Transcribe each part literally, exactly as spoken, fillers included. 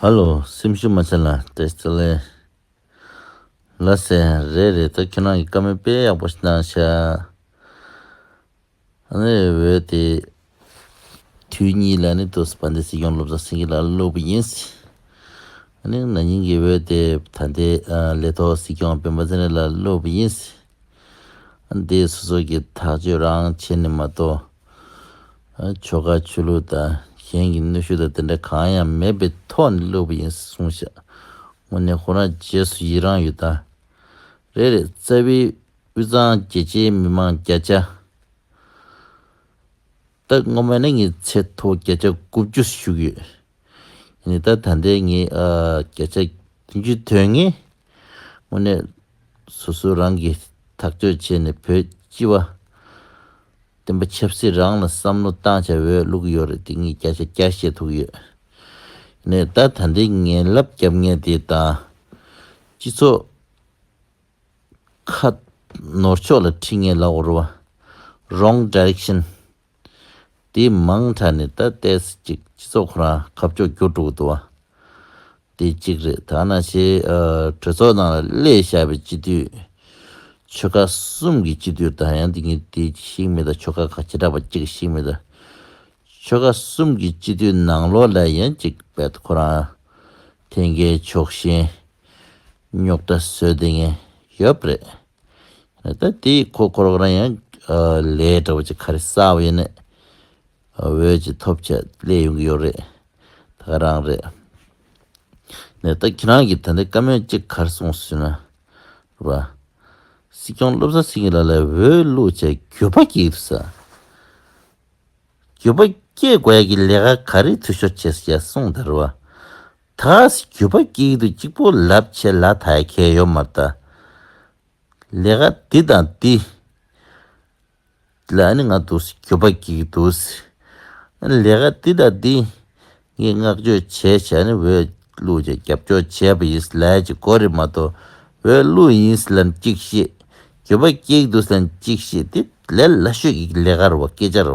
ཧ་ལོ། སེམས་ཤུགས་མ་ཆག་ལ་བཀྲ་ཤིས་བདེ་ལེགས། ལགས་སེ། རེད་རེད། ད་ཁྱོད་རང་གིས་བཀའ་མོལ་དཔེ་ཡག་པོ་ཞིག་གནང་ཤག་ཨ་ནི་འོས་དེ་དུས་གཉིས་ལ་ནི་ཏོག་ཙམ་བན་དེ་སྲིད་སྐྱོང་བློ་བཟང་སེང་གེ་ལགས་སླེབས་པ་ཡིན། ཨ་ནི་ན་ནིང་གི་འོས་དེ་ད་ལྟའི་ཨ་ལས་ཐོག་སྲིད་སྐྱོང་སྤེན་པ་ཚེ་རིང་ལགས་སླེབས་པ་ཡིན། ཨ་ནི་དེ་སོ་སོ་གི་ཐག་གཅོད་རང་བྱས་ནས་མ་གཏོགས། ཨ་ཆོལ་ཁ་ཆོས་ལུགས་དང་གཞན་གྱི་གནོན་ཤུགས་དང་དེ་འདྲ་གང་ཡང་མེད་པའི་ཐོག་ནས་སླེབས་པ་ཡིན་གསུངས་ཤག་དངོས་གནས་ཁོ་རང་རྗེས་སུ་ཡི་རང་ཡོད་ད། རེད་རེད། རྩ་བའི་དབུས་གཙང་རྒྱལ་སྤྱིའི་མི་མང་བརྒྱ་ཆ། ད་སྔོན་མ་ནས་ངས་ཚད་མཐོ་བརྒྱ་ཆ་དགུ་བཅུ་ཞུ་གི་ཡོད། ཡིན་ནའི་ད་ད་ལྟའི་ངས་ཨ་བརྒྱ་ཆ་བདུན་ཅུ་དོན་ལྔ། དངོས་གནས་སོ་སོ་རང་གིས་ཐག་གཅོད་བྱས་ནས་བོད་སྤྱི་བ་བསྟན་པ་ཆབ་སྲིད་རང་ལ་བསམ་བློ་བཏང་བྱས་འོས་བླུག་གི་ཡོད་རེད། དེ་ངས་བརྒྱ་ཆ་བརྒྱ་བཤད་ཐུབ་ཀྱི་ཡོད། ཡིན་ནའི་ད་ད་ལྟའི་ངན་ལབ་རྒྱབ་མཁན་དེ་དང་། སྤྱི་ཚོགས་ཁ་ནོར་ཕྱོགས་ལ་ཁྲིད་མཁན་ལབ་དགོས་རེད་བ། Wrong direction། དེ་མང་དྲགས་ནས་ད་ལྟས་ཅིག་སྤྱི་ཚོགས་ཁོ་རང་ཁ་ཕྱོགས་འགྱུར་འགྲོ་གི་འདུག་བ། དེ་གཅིག་རེད། ད་ནང་བཞིན་ཨ་གྲོས་ཚོགས་ནང་ལ་སླེབས་བཞག་པའི་སྤྱི་འཐུས་ཆོལ་ཁ་གསུམ་གྱི་སྤྱི་འཐུས་དང་ཡང་དེ་ཉིད་དེ་ཤིག་མི་དང་ཆོལ་ཁ་ཁག་བྱེ་བྲག་པ་གཅིག་ཤིག་མི་དང་། ཆོལ་ཁ་གསུམ་གྱི་སྤྱི་འཐུས་ནང་ལོགས་ལ་ཡང་གཅིག་པད་ཁོ་རང་འཐེན་འཁྱེར་ཕྱོགས་ཞེན་རྙོག་དྲ་བཟོས་བསྡད་མཁན་ཡོད་པ་རེད། ད་དེ་ཁོ་ཁོ་རང་ཡང་ཨ་ལས་འདྲ་བོ་ཅིག་ག་རེ་བསགས་པ་ཡིན་ནའི་ཨ་འོས་ཅིག་ཐོབ་བྱས་སླེབས་ཡོང་གི་ཡོད་རེད། ད་ག་རང་རེད། ནས་ད་ཁྱེད་རང་གིས་ད་ལྟ་བཀའ་མོལ་གཅིག་ག་རེ་གསུངས་ཟེར་ན། རེད་བ། སྲིད་སྐྱོང་བློ་བཟང་སེང་གེ་ལགས་ལ་འོས་བླུགས་བྱས་འགྱོད་པ་སྐྱེ་གི་འདུག་ས། འགྱོད་པ་སྐྱེ་དགོས་ཡ་གི་ལས་ཀ་ག་རེ་འཐུས་ཤོར་བྱས་ཟེར་ཡ་གསུངས་ད་རེད་བ། ད་འགྱོད་པ་སྐྱེ་གི་འདུག་གཅིག་པོ་ལབ་བྱས་ལབ་ད་ཡ་གལ་ཡོད་མ་རེད་ད། ལས་ཀ་འདི་དང་འདི་ལ་ནི་ང་འདུག་སེ་འགྱོད་པ་སྐྱེ་གི་འདུག་སེ། ལས་ཀ་འདི་དང་འདི་ངས་བསྔགས་བརྗོད་བྱས་བྱས་ནས་འོས་བླུགས་བྱས་རྒྱབ་སྐྱོར་བྱས་པ་ཡིན་ལབ་ཡ་ཅིག་དགོས་རེད་མ་གཏོགས། འོས་བླུགས་ཡིན་ལབ་ན་གཅིག་བཤད། འགྱོད་པ་སྐྱེ་གི་འདུག་ལབ་ན་གཅིག་བཤད། དེ་ལས་སླ་ཤོས་ཀྱི་ལས་ཀ་རེད་བ། སྐད་ཆ་རེད་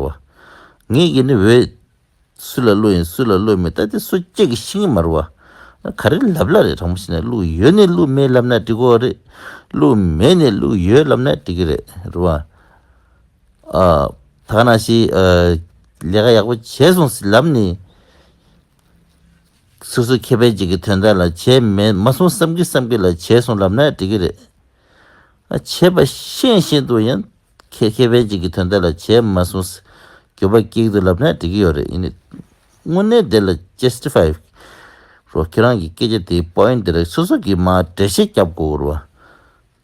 བ། ངས་ཀྱི་ནི་འོས་སུ་ལ་བླུགས་ཡིན་སུ་ལ་བླུགས་མིན་ད་དེ་སུ་གཅིག་གིས་ཤེས་ཀྱི་མ་རེད་བ། ག་རེ་ལབ་ལ་རེད། དྲང་པོ་བཤད་ན་བླུགས་ཡོད་ནས་བླུགས་མེད་ལབ་ན་འགྲིག་གི་རེད། བླུགས་མེད་ནས་བླུགས་ཡོད་ལབ་ན་འགྲིག་གི་རེད། རེད་བ། ཨ། ད་ག་ནང་བཞིན་ཨ། ལས་ཀ་ཡག་པོ་བྱས་སོང་ཟེར་ལབ་ནས། སོ་སོ་ཁེ་ཕན་ཅིག་གི་དོན་དག་ལ་བྱས་མེད་མ་སོང་བསམ་གི་བསམ་གི་ལ་བྱས་སོང་ལབ་ན་འགྲིག་གི་རེད། ཨ། བྱས་པ་ཤེས་བཞིན་དུ་ཡང་ཁེ་ཁེ་ཕན་ཅིག་གི་དོན་དག་ལ་བྱས་མ་སོང་ཟེར་འགྱོད་པ་སྐྱེ་གི་འདུག་ལབ་ན་འགྲིག་གི་ཡོད་རེད། ཡིན་ནའི་དངོས་གནས་དེ་ལ་ཇས་ཊི་ཕའི་རོ། ཁྱེད་རང་གི་སྐད་ཆ་དེའི་པོ་ཡིན་ཊི་དེ་རེད། སོ་སོ་གིས་མར་འགྲེལ་བཤད་རྒྱབ་དགོས་རེད་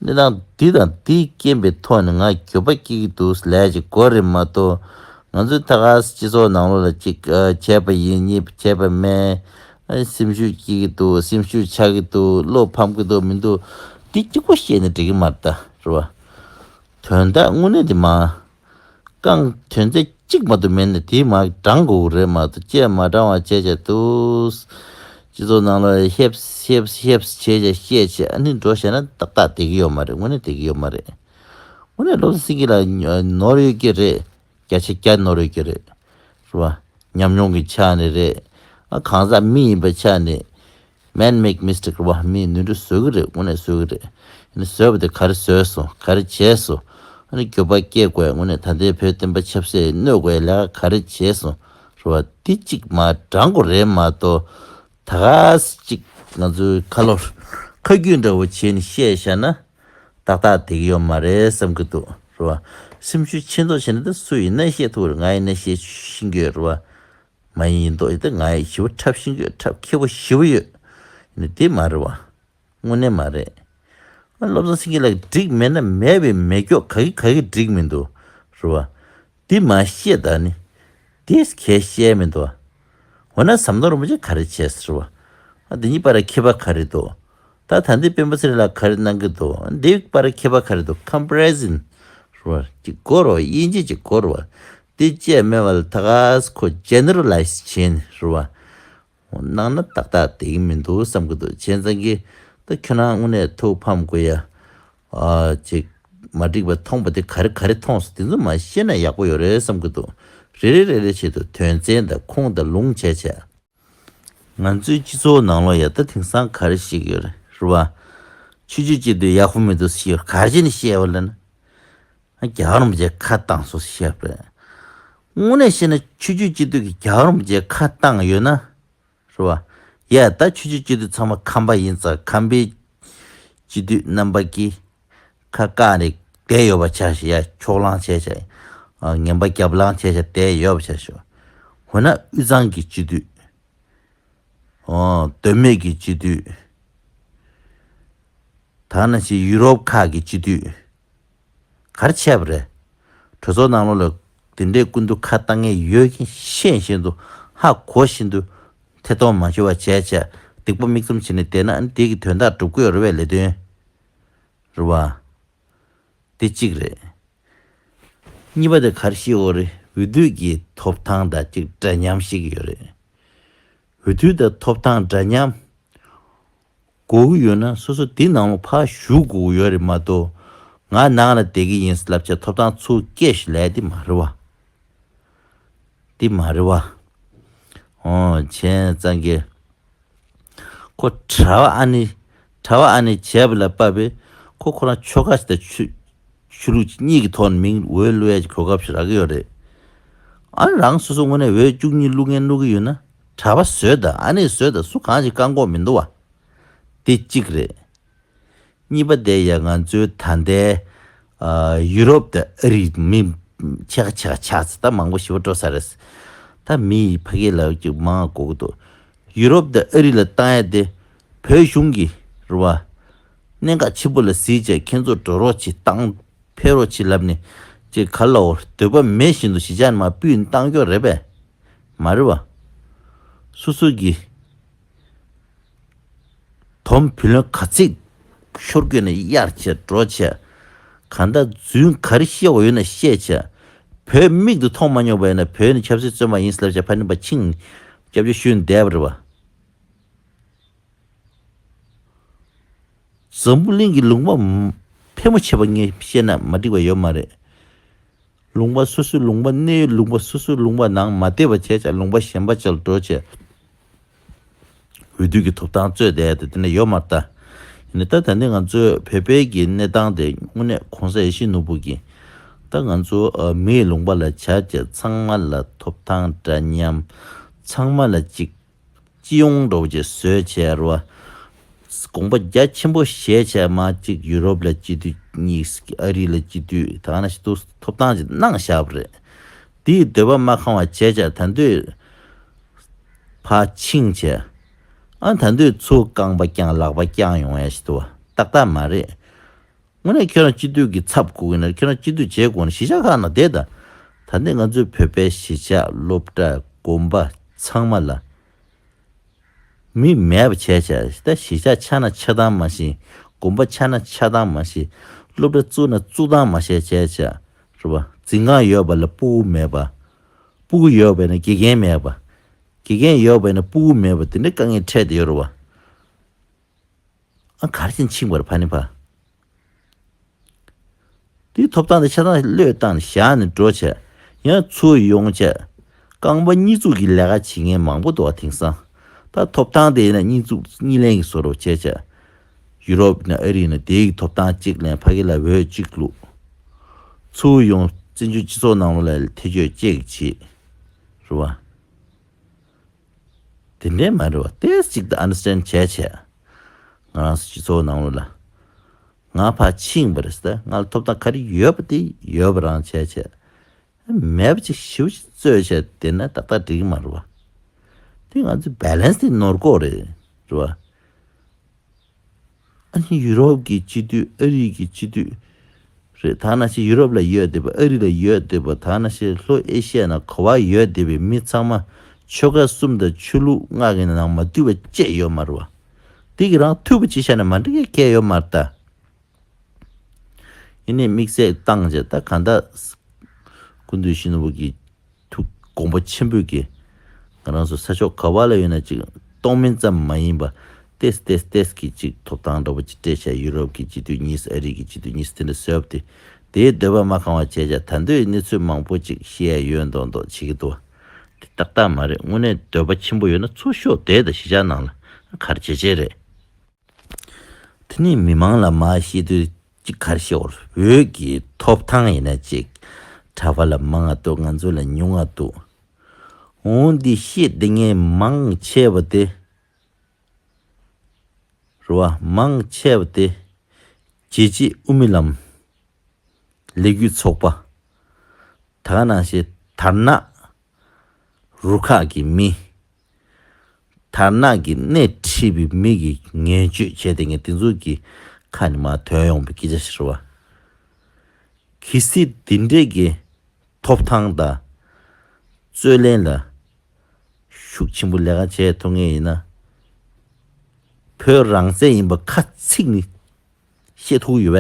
བ། གནས་སྟངས་འདི་དང་འདིའི་རྐྱེན་པའི་ཐོག་ནས་ང་འགྱོད་པ་སྐྱེ་གི་འདུག་ལབ་ཡ་ཅིག་དགོས་རེད་མ་གཏོགས། ང་ཚོའི་ད་ག་སྤྱི་ཚོགས་ནང་ལོགས་ལ་ཅིག་ཨ། བྱས་པ་ཡིན་གཉིས་བྱས་པ་མེད། ཨ། སེམས་ཤུགས་སྐྱེ་གི་འདུག་སེམས་ཤུགས་ཆག་གི་འདུག་བློ་ཕམ་གི་འདུག་མི་འདུག་འདི་གཅིག་པོ་བཤད་ནས་འགྲིག་གི་མ་རེད་ད། རེད་བ། དོན་དག་དངོས་གནས་འདི་མ། རྐང་དོན་ཚན་གཅིག་མ་གཏོགས་མེད་ནས་དེའི་མར་བགྲང་དགོས་ཀྱི་རེད་མ་གཏོགས་བཅས་མ་བགྲང་བ་བྱས་བྱས་འདུག་སྤྱི་ཚོགས་ནང་ལ་ཧེབ་ཧེབ་ཧེབ་བྱས་བྱས་བཤད་བྱས་ཨ་ནི་འགྲོ་བྱས་ན་ཏག་ཏག་བསྡད་ཀྱི་ཡོད་མ་རེད། དངོས་གནས་བསྡད་ཀྱི་ཡོད་མ་རེད། དངོས་གནས་བློ་བཟང་སེང་གེ་ལགས་ནོར་ཡོད་ཀྱི་རེད། བརྒྱ་ཆ་བརྒྱ་ནོར་ཡོད་ཀྱི་རེད། རེད་བ། ཉམས་མྱོང་གི་ཆ་ནས་རེད། ཨ་གང་ཟག་མི་ཡིན་པའི་ཆ་ནས། Man make mistake རེད་བ། མིས་ནོར་འཁྲུལ་བཟོ་གི་རེད། དངོས་གནས་བཟོ་གི་རེད། ཡིན་ནའི་བཟོས་པ་དེ་ག་རེ་བཟོས་སོང་། ག་རེ་བྱས་སོང་། ཨ་ནི་འགྱོད་པ་སྐྱེ་དགོས། དངོས་གནས་ད་ལྟའི་བོད་བསྟན་པ་ཆབ་སྲིད་གནོད་དགོས་ལས་ཀ་ག་རེ་བྱས་སོང་། རེད་བ། འདི་གཅིག་མར་བགྲང་དགོས་རེད་མ་གཏོགས། ད་ག་ཅིག་ང་ཚོའི་ཁ་ལོ་ཁ་རྒྱུན་འདྲ་བོ་བྱས་ནས་བཤད་བཞག་ན། ཏག་ཏག་བསྡད་ཀྱི་ཡོད་མ་རེད་བསམ་གྱི་འདུག་རེད་བ། སེམས་ཤུགས་ཆེ་མདོག་བྱས་ན་ད་སུ་ཡིན་ན་བཤད་ཐུབ་རེད། ང་ཡིན་ན་བཤད་ཤེས་ཀྱི་ཡོད་རེད་བ། མ་ཡིན་མདོག་ཡིན་ད་ང་ཡིན་ཞེ་པོ་འཁྲབ་ཤེས་ཀྱི་ཡོད། འཁྲབ་མཁས་པོ་ཞེ་པོ་ཡོད། ཡིན་ནའི་དེ་མ་རེད་བ། དངོས་གནས་མ་རེད། ཨ་བློ་བཟང་སེང་གེ་ལགས་འགྲིག་མེད་ན་མེད་པའི་མེད་སྐྱོག་ག་གི་ག་གི་འགྲིག་མི་འདུག་རེད་བ། འདི་མ་བཤད་ད་ནི། དེ་གས་བཤད་མི་འདུག་འོ་ན་ཟམ་གདོང་རིན་པོ་ཆེ་ག་རེ་བྱས་ཟེར་བ། ཨ་འདི་གཉིས་བར་ཁྱད་པར་ག་རེ་འདུག་ད་ད་འདི་སྤེན་པ་ཚེ་རིང་ལགས་ག་རེ་གནང་གི་འདུག་འདི་བར་ཁྱད་པར་ག་རེ་འདུག comparison རེད་བ། ཅིག་དགོས་རེད་བ། དབྱེ་འབྱེད་ཅིག་དགོས་རེད་བ། འདི་བཅས་མེད་པ་ལ་ད་ག་ཁོ་generalize བྱས་ནས་རེད་བ། གནང་ན་ཏག་ཏག་བསྡད་ཀྱི་མི་འདུག་བསམ་གྱི་འདུག་བྱས་ཙང་གི་ད་ཁྱོད་རང་དངོས་གནས་ཐུགས་ཕམ་དགོས་ཡ། ཨ་ཅིག་མ་འགྲིག་པ་མཐོང་པ་དེ་ག་རེ་ག་རེ་མཐོང་སོང་དེ་ཚོ་མར་བཤད་ན་ཡག་པོ་ཡོད་རེད་བསམ་གྱི་འདུག་རེ་རེ་རེ་རེ་བྱེད་དུ་དོན་ཚན་དང་ཁུངས་དང་ལུང་བྱས་བྱས། ང་ཚོའི་སྤྱི་ཚོགས་ནང་ལོགས་ཡ་ད་དེང་སང་ག་རེ་ཞིག་ཡོད་རེད་རེད་བ། ཆོས་བརྒྱུད་སྤྱི་འཐུས་ཡག་པོ་མི་འདུག་ཟེར་ག་རེ་བྱས་ནས་བཤད་པ་ལབ་ན། རྒྱལ་བ་རིན་པོ་ཆེ་ཁ་བཏང་སོང་ཟེར་བཤད་པ་རེད། དངོས་གནས་བཤད་ན་ཆོས་བརྒྱུད་སྤྱི་འཐུས་ཀྱིས་རྒྱལ་བ་རིན་པོ་ཆེ་ཁ་བཏང་ཡོད་ན། རེད་བ། ཡ་ད་ཆོས་བརྒྱུད་སྤྱི་འཐུས་ཚང་མ་ཁམས་པ་ཡིན་ཙང་ཁམས་པའི་སྤྱི་འཐུས་རྣམ་པ་གིས་ཁ་བཀག་ནས་བསྡད་ཡོད་པ་ཆ་ཞིག་ཡ་ཕྱོགས་གླང་བྱས་བྱས། ངན་པ་རྒྱབ་ལངས་བྱས་བྱས་བསྡད་ཡོད་པ་ཆ་ཞིག་འོ་ན་དབུས་གཙང་གི་སྤྱི་འཐུས། ཨོ། མདོ་སྨད་ཀྱི་སྤྱི་འཐུས། ད་ནང་བཞིན་ཡུ་རོབ་ཁག་གི་སྤྱི་འཐུས། ག་རེ་བྱས་པ་རེད། གྲོས་ཚོགས་ནང་ལོགས་ལ་དེ་འདྲའི་སྐུ་མདུན་ཁ་བཏང་མཁན་ཡོད་མཁན་ཤེས་བཞིན་དུ་ཧ་གོ་བཞིན་དུ་ཐད་གཏོང་མ་བྱས་པ་བྱས་བྱས་སྡིག་པ་མིག་བཙུམ་བྱས་ནས་བསྡད་ན་ཨ་ནི་དེ་གི་དོན་དག་འགྲུབ་ཀྱི་ཡོད་རེད་པས་ལས་དོན། རེད་བ། དེ་གཅིག་རེད། གཉིས་པ་དེ་ག་རེ་ཞིག་ཡོད་རེད། འོས་བསྡུ་གི་ཐོབ་ཐང་དང་གཅིག་འདྲ་མཉམ་ཞིག་ཡོད་རེད། འོས་བསྡུ་དང་ཐོབ་ཐང་འདྲ་མཉམ་དགོས་ཀྱི་ཡོད་ན་སོ་སོ་དེ་ནང་ལ་ཕར་ཞུགས་དགོས་ཀྱི་ཡོད་རེད་མ་གཏོགས། ང་ནང་ལ་བསྡད་ཀྱི་ཡིན་ལབ་བྱས་ཐོབ་ཐང་ཚུར་སྐྱེལ་ཞིག་ལས་དེ་མ་རེད་བ། དེ་མ་རེད་བ། ཨོ་བྱས་ཙང་གི་ཁོ་གྲྭ་པ་ཨ་ནི། གྲྭ་པ་ཨ་ནི་བྱས་པ་ལ་དཔག་པའི་ཁོ་ཁོ་རང་ཆོལ་ཁ་ཞིག་དང་ཆོས་ཆོས་ལུགས་གཉིས་ཀྱི་ཐོག་ནས་མིང་འོས་བླུག་ཡས་ཀྱི་གོ་སྐབས་ཤིག་རག་གི་ཡོད་རེད། ཨ་ནི་རང་སོ་སོ་དངོས་གནས་འོས་བཅུ་གཉིས་བླུག་མཁན་བླུག་གི་ཡོད་ན་གྲྭ་པ་བཟོས་དང་ཨ་ནི་བཟོས་དང་སུ་གང་ཞིག་བཀག་འགོག་མི་འདུག་བ། དེ་གཅིག་རེད། གཉིས་པ་དེ་ཡ་ང་ཚོའི་ད་ལྟའི་ཨ་ཡུ་རོབ་དང་ཨ་རིའི་མི་ཕྱེད་ཀ་ཕྱེད་ཀ་ཆགས་ཚེ་ད་མང་པོ་ཞེ་པོ་འགྲོ་ས་རེད། ད་མི་ཡི་ཕ་གི་ལ་ཅིག་མང་དགོས་ཀྱི་འདུག་ཡུ་རོབ་དང་ཨ་རི་ལ་བཏང་ཡ་དེ་བོད་གཞུང་གིས་རེད་བ། གནད་འགག་ཆེན་པོ་ལ་གཟིགས་བྱས་ཁྱེད་ཚོ་འགྲོ་རོགས་བྱེད་བཏང་ཕེབས་རོགས་བྱེད་ལབ་ནས་ཅིག་ག་ལ་འོ་འདོད་པ་མེད་བཞིན་དུ་གཞིས་ཆགས་ནས་མར་སྤུས་ནས་བཏང་རྒྱུ་རེད་པས། མ་རེད་བ། སོ་སོ་གི་དོམ་བུ་ལོན་ག་ཚད་ཤོར་དགོས་ན་གཡར་བྱས་འགྲོ་བྱས། གང་ལྟར་རྫུན་ག་རེ་བཤད་དགོས་ཡོད་ན་བཤད་བྱས། བོད་མིག་ཏུ་མཐོང་མ་མྱོང་བ་ཡིན་ན་བོད་ནི་ཆབ་སྲིད་བཙོན་པ་ཡིན་ཟེར་ལབ་བྱས་ཕ་ནི་པ་ཆིང་སྐྱབས་བཅོལ་ཞུས་ནས་བསྡད་པ་རེད་བ། འཛམ་བུ་གླིང་གི་ལུང་པ་ཕལ་མོ་ཆེ་བ་ངས་བཤད་ན་མ་འགྲིག་པ་ཡོད་མ་རེད། ལུང་པ་སོ་སོའི་ལུང་པ་གནས་ཡུལ་ལུང་པ་སོ་སོའི་ལུང་པ་ནང་མ་བསྡད་པ་བྱས་ཙང་ལུང་པ་གཞན་པ་ཅིག་ལ་འགྲོ་བྱས། འོས་བསྡུ་གི་ཐོབ་ཐང་རྩོད་བསྡད་དེ་དེ་འདྲ་ཡོད་མ་རེད་ད། ཡིན་ནའི་ད་ད་ནི་ང་ཚོའི་བོད་པའི་གི་གནས་སྟངས་དེ་དངོས་གནས་གོང་ས་ཡིད་བཞིན་ནོར་བུ་གིས་ད་ང་ཚོ་མིའི་ལུང་པ་ལ་བྱས་བྱས་ཚང་མ་ལ་ཐོབ་ཐང་འདྲ་མཉམ། ཚང་མ་ལ་གཅིག་སྤྱི་ཡོངས་འགྲོ་བྱེད་བཟོས་བྱས་རོ། དགོངས་པ་རྒྱ་ཆེན་པོ་བཞེས་བྱས་མ་གཅིག་ཡུ་རོབ་ལ་སྤྱི་འཐུས་གཉིས། ཨ་རི་ལ་སྤྱི་འཐུས་ད་ག་ནང་བཞིན་དུ་ཐོབ་ཐང་ཅིག་གནང་བཞག་པ་རེད། དེའི་འདོད་པ་མ་ཁེངས་པ་བྱས་བྱས་ད་འདོད་ཕར་ཕྱིན་བྱས། ཨ་ད་འདོད་ཚུར་རྐང་པ་བརྐྱངས་ལག་པ་བརྐྱངས་ཡོང་ཡ་ཞིག་འདུག་བ་ཏག་ཏག་མ་རེད། དངོས་གནས་ཁྱོད་རང་སྤྱི་འཐུས་ཀྱི་ཚབ་དགོས་ཀྱི་ན་ཁྱོད་རང་སྤྱི་འཐུས་བྱེད་དགོས་ན་གཞིས་ཆགས་ཁག་ནང་བསྡད་དང་། ད་ནི་ང་ཚོའི་བོད་པའི་གཞིས་ཆགས་སློབ་གྲྭ་དགོན་པ་ཚང་མ་ལ་མི་མེད་པ་བྱས་བྱས་ད་གཞིས་ཆགས་ཆགས་ན་ཆགས་སྟངས་མ་ཤེས། དགོན་པ་ཆགས་ན་ཆགས་སྟངས་མ་ཤེས། སློབ་གྲྭ་བཙུགས་ན་བཙུགས་སྟངས་མ་ཤེས་བྱས་བྱས་རེད་པ། འཛིན་ཁང་ཡོད་པ་ལ་ཕྲུ་གུ་མེད་པ། ཕྲུ་གུ་ཡོད་པ་ན་དགེ་རྒན་མེད་པ། དགེ་རྒན་ཡོད་པ་ན་ཕྲུ་གུ་མེད་པ་དེ་འདྲའི་དཀའ་ངལ་འཕྲད་དེ་ཡོད་རེད་པ། ཨ་ག་རེ་བྱས་ནས་ཕྱིན་པ་རེད་ཕ་ནི་ཕ། དེའི་ཐོབ་ཐང་དེ་ཆ་ཚང་བློས་བཏང་ནས་བཞག་ནས་འགྲོ་བྱས། ཡང་ཚུར་ཡོང་བྱས། རྐང་པ་གཉིས་བཙུགས་ཀྱི་ལས་ཀ་བྱེད་མཁན་མང་པོ་འདུག་བ་དེང་སང་། ད་ཐོབ་ཐང་དེ་ཡིན་ན་གཉིས་བཙུགས་གཉིས་ལེན་གྱི་བཟོ་འདྲ་བྱས་བྱས། ཡུ་རོབ་ན་ཨ་རི་ན་དེའི་ཐོབ་ཐང་གཅིག་ལེན་ཕ་གི་ལ་འོས་གཅིག་བླུགས། ཚུར་ཡོང་བཙན་བྱོལ་སྤྱི་ཚོགས་ནང་ལོགས་ལ་ཐེ་བྱུས་གཅིག་བྱེད། རེད་བ། དེ་འདྲའི་མ་རེད་བ། ཏོག་ཙམ་ཅིག་ད་ཨན་ཌར་སི་ཊེན་ཌ་བྱས་བྱས། ང་རང་ཚོ་སྤྱི་ཚོགས་ནང་ལོགས་ལ། ང་ཕར་ཕྱིན་པ་རེད་ཟེར། ང་ལ་ཐོབ་ཐང་ག་རེ་ཡོད་པ་དེ་ཡོད་པ་རང་བྱས་བྱས། མེད་པ་ཅིག་ཞེ་པོ་ཅིག་རྩོད་བྱས་བསྡད་ན་ཏག་ཏག་འགྲིག་གི་མ་རེད་བ། དེ་ང་ཚོའི་བྷེ་ལེན་སི་དེ་ནོར་གྱི་རེད། རེད་བ། ཨ་ནི་ཡུ་རོབ་ཀྱི་སྤྱི་འཐུས་ཨ་རི་གི་སྤྱི་འཐུས་རེད། ད་ནང་བཞིན་ཡུ་རོབ་ལ་ཡོད་བསྡད་པ་ཨ་རི་ལ་ཡོད་བསྡད་པ་ད་ནང་བཞིན་ལྷོ་ཨེ་ཤི་ཡ་ནང་ག་པར་ཡོད་བསྡད་པའི་མི་ཚང་མ་ཆོལ་ཁ་གསུམ་དང་ཆོས་ལུགས་ལྔ་གི་ནང་མ་འདུས་པ་བཅས་ཡོད་མ་རེད་བ། དེ་གི་རང་ཐུབ་པ་ཅིག་བྱས་ན་མ་འགྲིག་གི་གལ་ཡོད་མ་རེད་ད། ཡིན་ནའི་དམིགས་བསལ་བཏང་བྱས་ད་གང་ལྟར། སྐུ་མདུན་ཡིད་བཞིན་ནོར་བུ་གི་ཐུགས་དགོངས་པ་ཆེན་པོས་ཀྱིས། ང་རང་ཚོ་ས་ཕྱོགས་ག་པ་ལ་ཡོད་ན་ཅིག་གཏོང་མིན་ཙམ་མ་ཡིན་པ། ཏེས་ཏེས་ཏེས་ཀྱི་ཅིག་ཐོབ་ཐང་འདྲ་པོ་ཅིག་སྤྲད་བྱས་ཡུ་རོབ་ཀྱི་སྤྱི་འཐུས་གཉིས་སུ་ཨ་རི་གི་སྤྱི་འཐུས་གཉིས་སུ་དེ་འདྲ་བཟོས་པ་དེ། དེའི་འདོད་པ་མ་ཁེངས་པ་བྱས་བྱས་ད་འདོད་གནས་ཚུལ་མང་པོ་ཅིག་བཤད་ཡ་ཡོད་མདོག་མདོག་བྱེད་ཀྱི་འདུག་བ། དེ་ཏག་ཏག་མ་རེད། དངོས་གནས་འདོད་པ་ཆེན་པོ་ཡོད་ན་ཚུར་ཤོག་བསྡད་དང་། གཞིས་ཆགས་ནང་ལ་ག་རེ་བྱེད་བྱེད་རེད། དེ་ནས་མི་མང་ལ་མར་བཤད་དུས་གཅིག་ག་རེ་བཤད་འོར། བོད་ཀྱི་ཐོབ་ཐང་ཡིན་ན་གཅིག་གྲྭ་པ་ལ་མང་ང་འདུག་ང་ཚོ་ལ་ཉུང་ང་འདུག་འོ་འདི་བཤད་བསྡད་མཁན་མང་ཆེ་བ་དེ། རེད་བ། མང་ཆེ་བ་དེ་རྒྱལ་གཅེས་དབུ་མའི་ལམ་ལས་འགུལ་ཚོགས་པ། ད་ག་ནང་བཞིན་དར་ནག་རུ་ཁག་གི་མི། དར་ནག་གི་སྣེ་ཁྲིད་པའི་མི་གི་ངན་སྤྱོད་བྱས་ཏེ་ངས་དེ་ཚོ་གི་ཁ་ནས་མར་ཐོན་ཡོང་པའི་སྐད་ཆ་ཞིག་རེད་བ། གལ་སྲིད་འདི་འདྲས་ཀྱི་ཐོབ་ཐང་དང་རྩོད་ལེན་ལ་ཤུགས་ཆེན་པོ་ལས་ཀ་བྱས་ཐུབ་ངེས་ཡིན་ན། བོད་རང་བཙན་ཡིན་པ་ཁ་ཚིག་ནས་བཤད་ཐུབ་ཀྱི་ཡོད་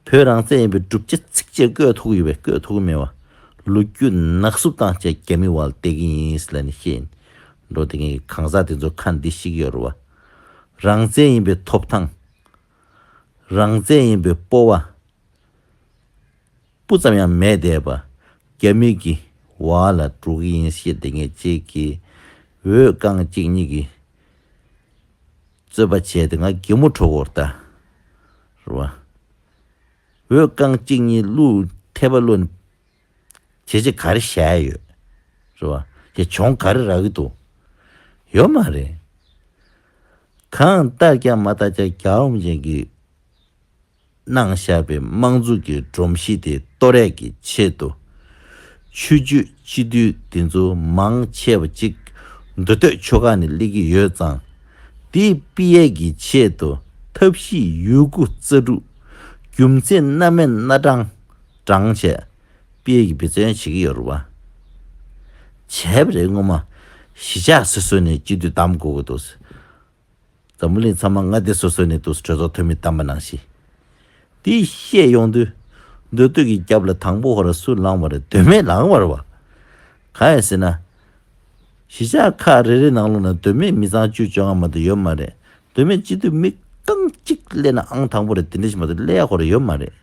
པས། བོད་རང་བཙན་ཡིན་པའི་གྲུབ་ཆ་ཚིག་གཅིག་བཀོད་ཐུབ་ཀྱི་ཡོད་པས། བཀོད་ཐུབ་ཀྱི་མེད་པ། ལོ་རྒྱུས་ནག་བསུབ་བཏང་བྱས་རྒྱ་མི་འོག་ལ་བསྡད་ཀྱི་ཡིན་ཟེར་ལབ་ནས་བཤད་ཡིན། འགྲོ་དེ་ངས་གང་ཟག་དེ་ཚོ་ཁ་འདི་བཤིག་གི་ཡོད་རེད་བ། རང་བཙན་ཡིན་པའི་ཐོབ་ཐང་། རང་བཙན་ཡིན་པའི་སྤོབས་པ། སྤུ་ཙམ་ཡང་མེད་བསྡད་པ། རྒྱ་མི་གི་འོག་ལ་འགྲོ་གི་ཡིན་ཞེས་བསྡད་མཁན་གཅིག་གིས་འོས་རྐང་གཅིག་གཉིས་ཀྱི་རྩོད་པ་བྱས་ཏེ་ང་གད་མོ་འཕྲོ་གི་ཡོད་རེད་ད། རེད་བ། འོས་རྐང་གཅིག་གཉིས་བླུགས་ཐལ་བ་བླུགས་ནས་བྱས་རྗེས་ག་རེ་བཞག་ཡོད། རེད་བ། ཡ་གྱོང་ག་རེ་རག་གི་འདུག་ཡོད་མ་རེད། གང་ལྟར་ཀྱང་མ་ལྟར་ཀྱང་རྒྱལ་བ་རིན་པོ་ཆེ་གིས་གནང་བཞག་པའི་དམངས་གཙོ་གི་སྒྲོམ་གཞི་དེ་གཏོར་ཡས་ཀྱི་ཆེད་དུ། ཆོས་བརྒྱུད་སྤྱི་འཐུས་དེ་ཚོ་མང་ཆེ་བ་ཅིག་མདོ་སྟོད་ཆོལ་ཁ་ནས་སླེབས་ཀྱི་ཡོད་ཙང་། དེ་སྤེལ་ཡས་ཀྱི་ཆེད་དུ་ཐབས་ཤེས་ཡོད་རྒུ་རྩལ་སྤྲུགས། རྒྱུ་མཚན་སྣ་མིན་སྣ་དྲངས་དྲངས་བྱས་སྤེལ་ཡས་ཀྱི་འབད་བརྩོན་བྱེད་ཀྱི་ཡོད་རེད་བ། བྱས་པ་རེད་སྔོན་མ། གཞིས་ཆགས་སོ་སོ་ནས་སྤྱི་འཐུས་བདམས་དགོས་ཀྱི་འདུག་འཛམ་བུ་གླིང་ཚང་མ་མངའ་སྡེ་སོ་སོ་ནས་འདུག་གྲོས་ཚོགས་འཐུས་མི་བདམས་པ་ནང་བཞིན། དེ་བཤད་ཡོང་དུས། མདོ་སྟོད་ཀྱི་རྒྱབ་ལ་དང་པོ་ཧོ་ར་སུ་ལངས་པ་རེད། མདོ་སྨད་ལངས་པ་རེད་བ། གང་ཡིན་ཟེར་ན། གཞིས་ཆགས་ཁག་རེ་རེ་ནང་ལོགས་ན་མདོ་སྨད་མི་ཚང་བཅུ་བཅོ་ལྔ་མ་གཏོགས་ཡོད་མ་རེད། མདོ་སྨད་སྤྱི་འཐུས་མི་རྐང་གཅིག་སླེབས་ན་ཨང་དང་པོ་རེད། དེ་འདྲ་ཞིག་མ་གཏོགས་སླེབས་ཡ་ཧོ་ར་ཡོད་མ་རེད།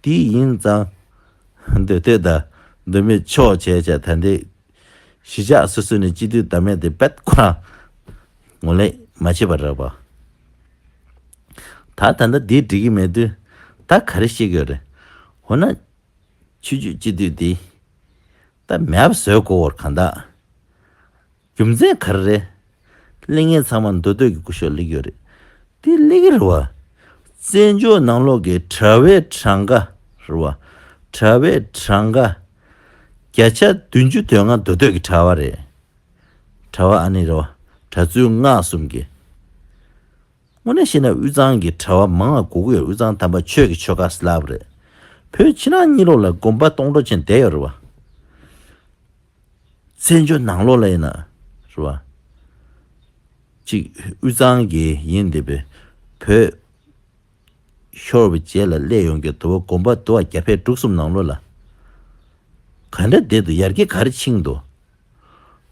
དེ་ཡིན་ཙང་། མདོ་སྟོད་དང་མདོ་སྨད་ཕྱོགས་བྱས་བྱས་ད་ལྟའི་གཞིས་ཆགས་སོ་སོ་ནས་སྤྱི་འཐུས་བདམས་ཡས་དེ་རྦད་ཁོ་རང་ངོས་ལེན་མ་བྱས་པ་རེད་པ། ད་ད་ལྟ་འདི་འགྲིག་གི་མེད་དུས་ད་ག་རེ་བཤད་ཀྱི་ཡོད་རེད། འོ་ན་ཆོས་བརྒྱུད་སྤྱི་འཐུས་འདི་ད་མེད་པ་བཟོ་དགོས་པར་གང་ལྟར། རྒྱུ་མཚན་ག་རེ་རེད། གླེང་མཁན་ཚང་མ་མདོ་སྟོད་ཀྱི་སྐུ་ཞབས་སླེབས་ཀྱི་ཡོད་རེད། དེ་སླེབས་ཀྱི་རེད་བ། བཙན་བྱོལ་ནང་ལོགས་ཀྱི་གྲྭ་པའི་གྲངས་ཀ་རེད་བ། གྲྭ་པའི་གྲངས་ཀ་བརྒྱ་ཆ་བདུན་ཅུ་དོན་ལྔ་མདོ་སྟོད་ཀྱི་གྲྭ་པ་རེད། གྲྭ་པ་ཨ་ནི་རེད་བ། གྲྭ་བཙུན་སྔགས་གསུམ་གྱི། དངོས་གནས་བཤད་ན་དབུས་གཙང་གི་གྲྭ་པ་མང་ང་དགོས་ཀྱི་ཡོད། དབུས་གཙང་དམ་པ་ཆོས་ཀྱི་ཆོལ་ཁ་ཟེར་ལབ་པ་རེད། བོད་ཕྱི་ནང་གཉིས་ལོགས་ལ་དགོན་པ་སྟོང་ཕྲག་ཅན་བསྡད་ཡོད་རེད་བ། བཙན་བྱོལ་ནང་ལོགས་ལ་ཡིན་ན་རེད་བ། གཅིག་དབུས་གཙང་གི་ཡིན་བསྡད་པའི་བོད་ཤོར་བའི་རྗེས་ལ་སླེབས་ཡོང་མཁན་དུ་བ་དགོན་པ་དུ་བ་བརྒྱ་ཕྲག་དྲུག་གསུམ་ནང་ལོགས་ལ་ག་འདྲ་བསྡད་འདུག་ཡར་རྒྱས་ག་རེ་ཕྱིན་འདུག་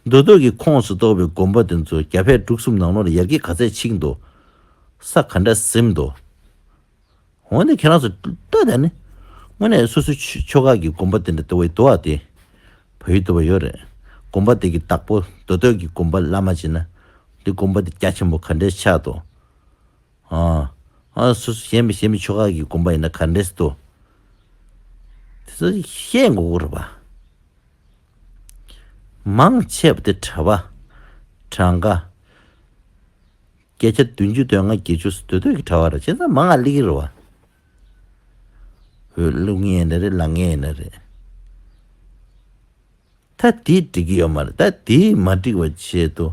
མདོ་སྟོད་ཀྱི་ཁོངས་སུ་གཏོགས་པའི་དགོན་པ་དེ་ཚོ་བརྒྱ་ཕྲག་དྲུག་གསུམ་ནང་ལོགས་ལ་ཡར་རྒྱས་ག་ཚད་ཕྱིན་འདུག་ས་ག་འདྲ་ཟིན་འདུག་འོ་ན་ཁྱེད་རང་ཚོ་ལྟོས་དང་ནི། དངོས་གནས་སོ་སོའི་ཆོ་ཆོལ་ཁ་གི་དགོན་པ་དེ་འདྲ་ལྟ་བུ་འདུག་བ། དེ་བོད་ཡིག་འདུག་བ་ཡོད་རེད། དགོན་པ་དེ་གི་བདག་པོ་མདོ་སྟོད་ཀྱི་དགོན་པ་བླ་མ་བྱས་ན། འདི་དགོན་པ་དེ་རྒྱ་ཆེན་པོ་ག་འདྲས་ཆགས་འདུག་ཨ། ཨ་སོ་སོ་གཞན་པའི་གཞན་པའི་ཆོལ་ཁ་གི་དགོན་པ་ཡིན་ན་ག་འདྲས་འདུག་དེ་ཚོ་ཤེས་དགོས་ཀྱི་རེད་པ། མང་ཆེ་བ་དེ་གྲྭ་པ། གྲངས་ཀ་བརྒྱ་ཆ་བདུན་ཅུ་དོན་ལྔ་བརྒྱད་ཅུ་སུ་མདོ་སྟོད་ཀྱི་གྲྭ་པ་རེད། བྱས་ཙང་མང་ང་སླེབས་ཀྱི་རེད་བ། འོས་བླུག་མཁན་ཡིན་ན་རེད། ལངས་མཁན་ཡིན་ན་རེད། ད་དེ་འགྲིག་གི་ཡོད་མ་རེད། ད་དེ་མ་འགྲིག་པ་ཆེད་དུ་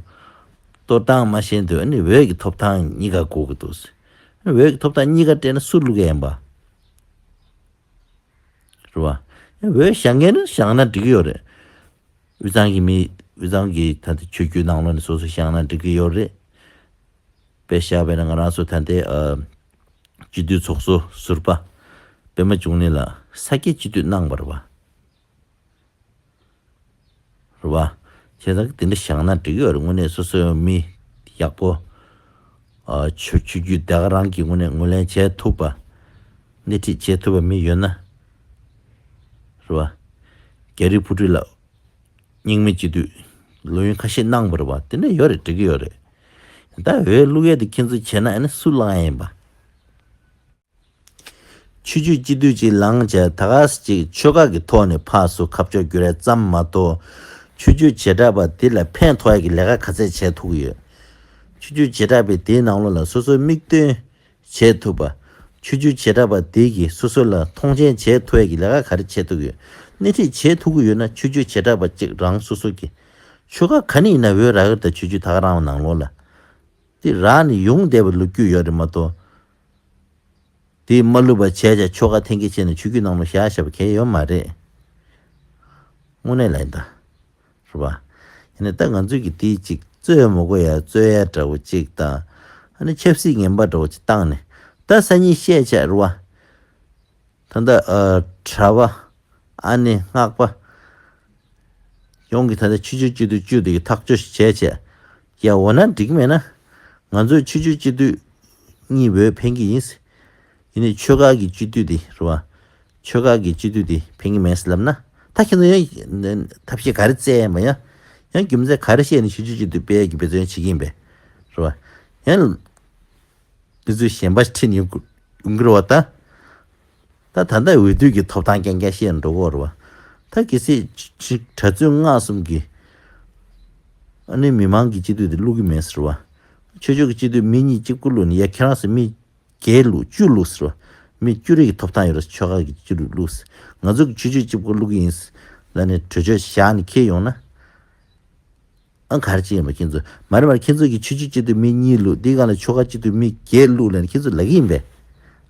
གཏོར་སྟངས་མ་ཤེས་དུས་ཨ་ནི་འོས་ཀྱི་ཐོབ་ཐང་གཉིས་ཀ་དགོས་ཀྱི་འདུག་འོས་ཀྱི་ཐོབ་ཐང་གཉིས་ཀ་སྤྲད་ན་སུ་བླུག་གི་ཡིན་པ། རེད་བ། འོས་བཞེངས་མཁན་ནི་བཞེངས་ན་འགྲིག་གི་ཡོད་རེད། དབུས་གཙང་གི་མི། དབུས་གཙང་གི་ད་ལྟ་ཆོས་བརྒྱུད་ནང་ལོགས་ནས་སོ་སོ་བཞེངས་ན་འགྲིག་གི་ཡོད་རེད། དཔེ་བཞག་པ་ཡིན་ན་ང་རང་ཚོ་ད་ལྟའི་ཨ། སྤྱི་འཐུས་ཚོགས་གཙོ་ཟུར་པ་པད་མ་འབྱུང་གནས་ལགས་ས་སྐྱའི་སྤྱི་འཐུས་གནང་བ་རེད་བ། རེད་བ། བྱས་ཙང་དེ་འདྲ་བཞེངས་ན་འགྲིག་གི་ཡོད་རེད། དངོས་གནས་སོ་སོའི་མི་ཡག་པོ། ཨ། ཆོས་ཆོས་བརྒྱུད་དེ་ག་རང་གི་ངོས་ནས་ངོས་ལེན་བྱེད་ཐུབ་པ། སྣེ་ཁྲིད་བྱེད་ཐུབ་པ་མི་ཡོད་ན། རེད་བ། རྒྱ་རི་བུ་ཁྲིད་ལགས། རྙིང་མའི་སྤྱི་འཐུས་ལོ་ཡུན་ཁ་ཤས་གནང་བ་རེད་པ། དེ་འདྲ་ཡོད་རེད། འགྲིག་གི་ཡོད་རེད། ད་འོས་བླུག་ཡས་དེ་ཁྱེད་ཚོས་བྱས་ན་ཨ་ནི་སུ་བླང་ཡས་ཡིན་པ། ཆོས་བརྒྱུད་སྤྱི་འཐུས་ཅིག་ལངས་བྱས་ད་ག་ཟེ་ཅིག་ཆོལ་ཁ་གི་ཐོག་ནས་ཕར་ཚུར་ཁ་ཕྱོགས་བསྒྱུར་ཡས་ཙམ་མ་གཏོགས། ཆོས་བརྒྱུད་བྱེ་བྲག་པ་དེ་ལ་ཕན་ཐོགས་ཡས་ཀྱི་ལས་ཀ་ག་ཚད་བྱས་ཐུབ་ཀྱི་ཡོད། ཆོས་བརྒྱུད་བྱེ་བྲག་པའི་དེའི་ནང་ལོགས་ལ་སོ་སོའི་མིག་སྟོན་བྱེད་ཐུབ་པ། ཆོས་བརྒྱུད་བྱེ་བྲག་པ་དེ་གིས་སོ་སོ་ལ་མཐོང་ཆེན་བྱེད་ཐུབ་ཡས་ཀྱི་ལས་ཀ་ག་རེ་བྱེད་ཐུབ་ཀྱི་ཡོད། སྣེ་ཁྲིད་བྱེད་ཐུབ་ཀྱི་ཡོད་ན་ཆོས་བརྒྱུད་བྱེ་བྲག་པ་གཅིག་རང་སོ་སོ་གི་ཆོལ་ཁ་ག་ནས་ཡིན་ན་འོས་རག་གི་རེད། ད་ཆོས་བརྒྱུད་ད་ག་རང་ནང་ལོགས་ལ་དེ་རག་ནས་ཡོང་བསྡད་པའི་ལོ་རྒྱུས་ཡོད་རེད་མ་གཏོགས། དེ་མ་བླུགས་པ་བྱས་ཀྱང་ཆོལ་ཁ་འཐེན་འཁྱེར་བྱས་ནས་ཆོས་བརྒྱུད་ནང་ལ་བཞག་བཞག་པ་གང་ཡང་ཡོད་མ་རེད། དངོས་གནས་ལ་ཡིན་ད། རེད་པ། ཡིན་ནའི་ད་ང་ཚོས་ཀྱི་དེའི་ཅིག་རྩོད་མི་དགོས་ཡ་རྩོད་ཡ་འདྲ་བོ་ཅིག་དང་། ཨ་ནི་ཆབ་སྲིད་ངན་པ་འདྲ་བོ་ཅིག་བཏང་ནས། ད་སང་ཉིན་བཤད་བྱས་རེད་པ། ད་ལྟ་ཨ་གྲྭ་པ། ཨ་ནི་སྔགས་པ། ཡོངས་ཀྱི་ད་ལྟ་ཆོས་བརྒྱུད་སྤྱི་འཐུས་བཅུ་དེ་གི་ཐག་གཅོད་ཞིག་བྱས་བྱས། ཡ་འོ་ན་འགྲིག་མེད་ན། ང་ཚོས་ཆོས་བརྒྱུད་སྤྱི་འཐུས་གཉིས་འོས་འཕེན་གྱི་ཡིན། ཡིན་ནའི་ཆོལ་ཁ་གི་སྤྱི་འཐུས་དེ་རེད་པ། ཆོལ་ཁ་གི་སྤྱི་འཐུས་དེ་འཕེན་གྱི་མེད་ཟེར་ལབ་ན། ད་ཁྱེད་ཚོ་ཡང་ཐབས་ཤེས་ག་རེ་བཙལ་ཡིན་པ་ཡང་། ཡང་རྒྱུ་མཚན་ག་རེ་བཤད་ནས་ཆོས་བརྒྱུད་སྤྱི་འཐུས་སྤེལ་གྱི་འབད་བརྩོན་བྱེད་ཀྱི་ཡིན་པས། རེད་པ། ཡང་། འདི་ཚོས་གཞན་པ་ཁྲིད་ནས་ཡོང་གི་རེད་པ་ད། ད་ད་ལྟ་འོས་བསྡུ་གི་ཐོབ་ཐང་རྐྱང་རྐྱང་བཤད་ནས་འགྲོ་གི་ཡོད་རེད་པ། ད་གལ་སྲིད་ཅིག་གྲྭ་བཙུན་ལྔ་གསུམ་གྱིས་ཨ་ནི་མི་མང་གི་སྤྱི་འཐུས་དེ་བླུག་གི་མེད་ཟེར་བ། ཆོས་ཕྱོགས་ཀྱི་སྤྱི་འཐུས་མི་གཉིས་གཅིག་པུ་བླུག་ནས་ཡ་ཁྱེད་རང་ཚོ་མི་བརྒྱད་བླུག་བཅུ་བླུག་ཟེར་བ། མི་བཅུ་རེ་གི་ཐོབ་ཐང་ཡོད་རེད། ཆོལ་ཁ་གི་སྤྱི་འཐུས་བླུག་ཟེར། ང་ཚོ་གི་ཆོས་ཕྱོགས་གཅིག་པུ་བླུག་གི་ཡིན་ཟེར་ལབ་ནས་གྲོས་ཆོད་བཞག་ནས་འཁྱེར་ཡོང་ན། ཨ་ག་རེ་བྱེད་ཡིན་པ་ཁྱེད་ཚོ། མ་རེད་མ་རེད། ཁྱེད་ཚོ་གི་ཆོས་བརྒྱུད་སྤྱི་འཐུས་མི་གཉིས་བླུག་འདི་སྒང་ལ་ཆོལ་ཁ་སྤྱི་འཐུས་མི་བརྒྱད་བླུག་ལབ་ནས་ཁྱེད་ཚོ་ལབ་ཀྱི་ཡིན་པས།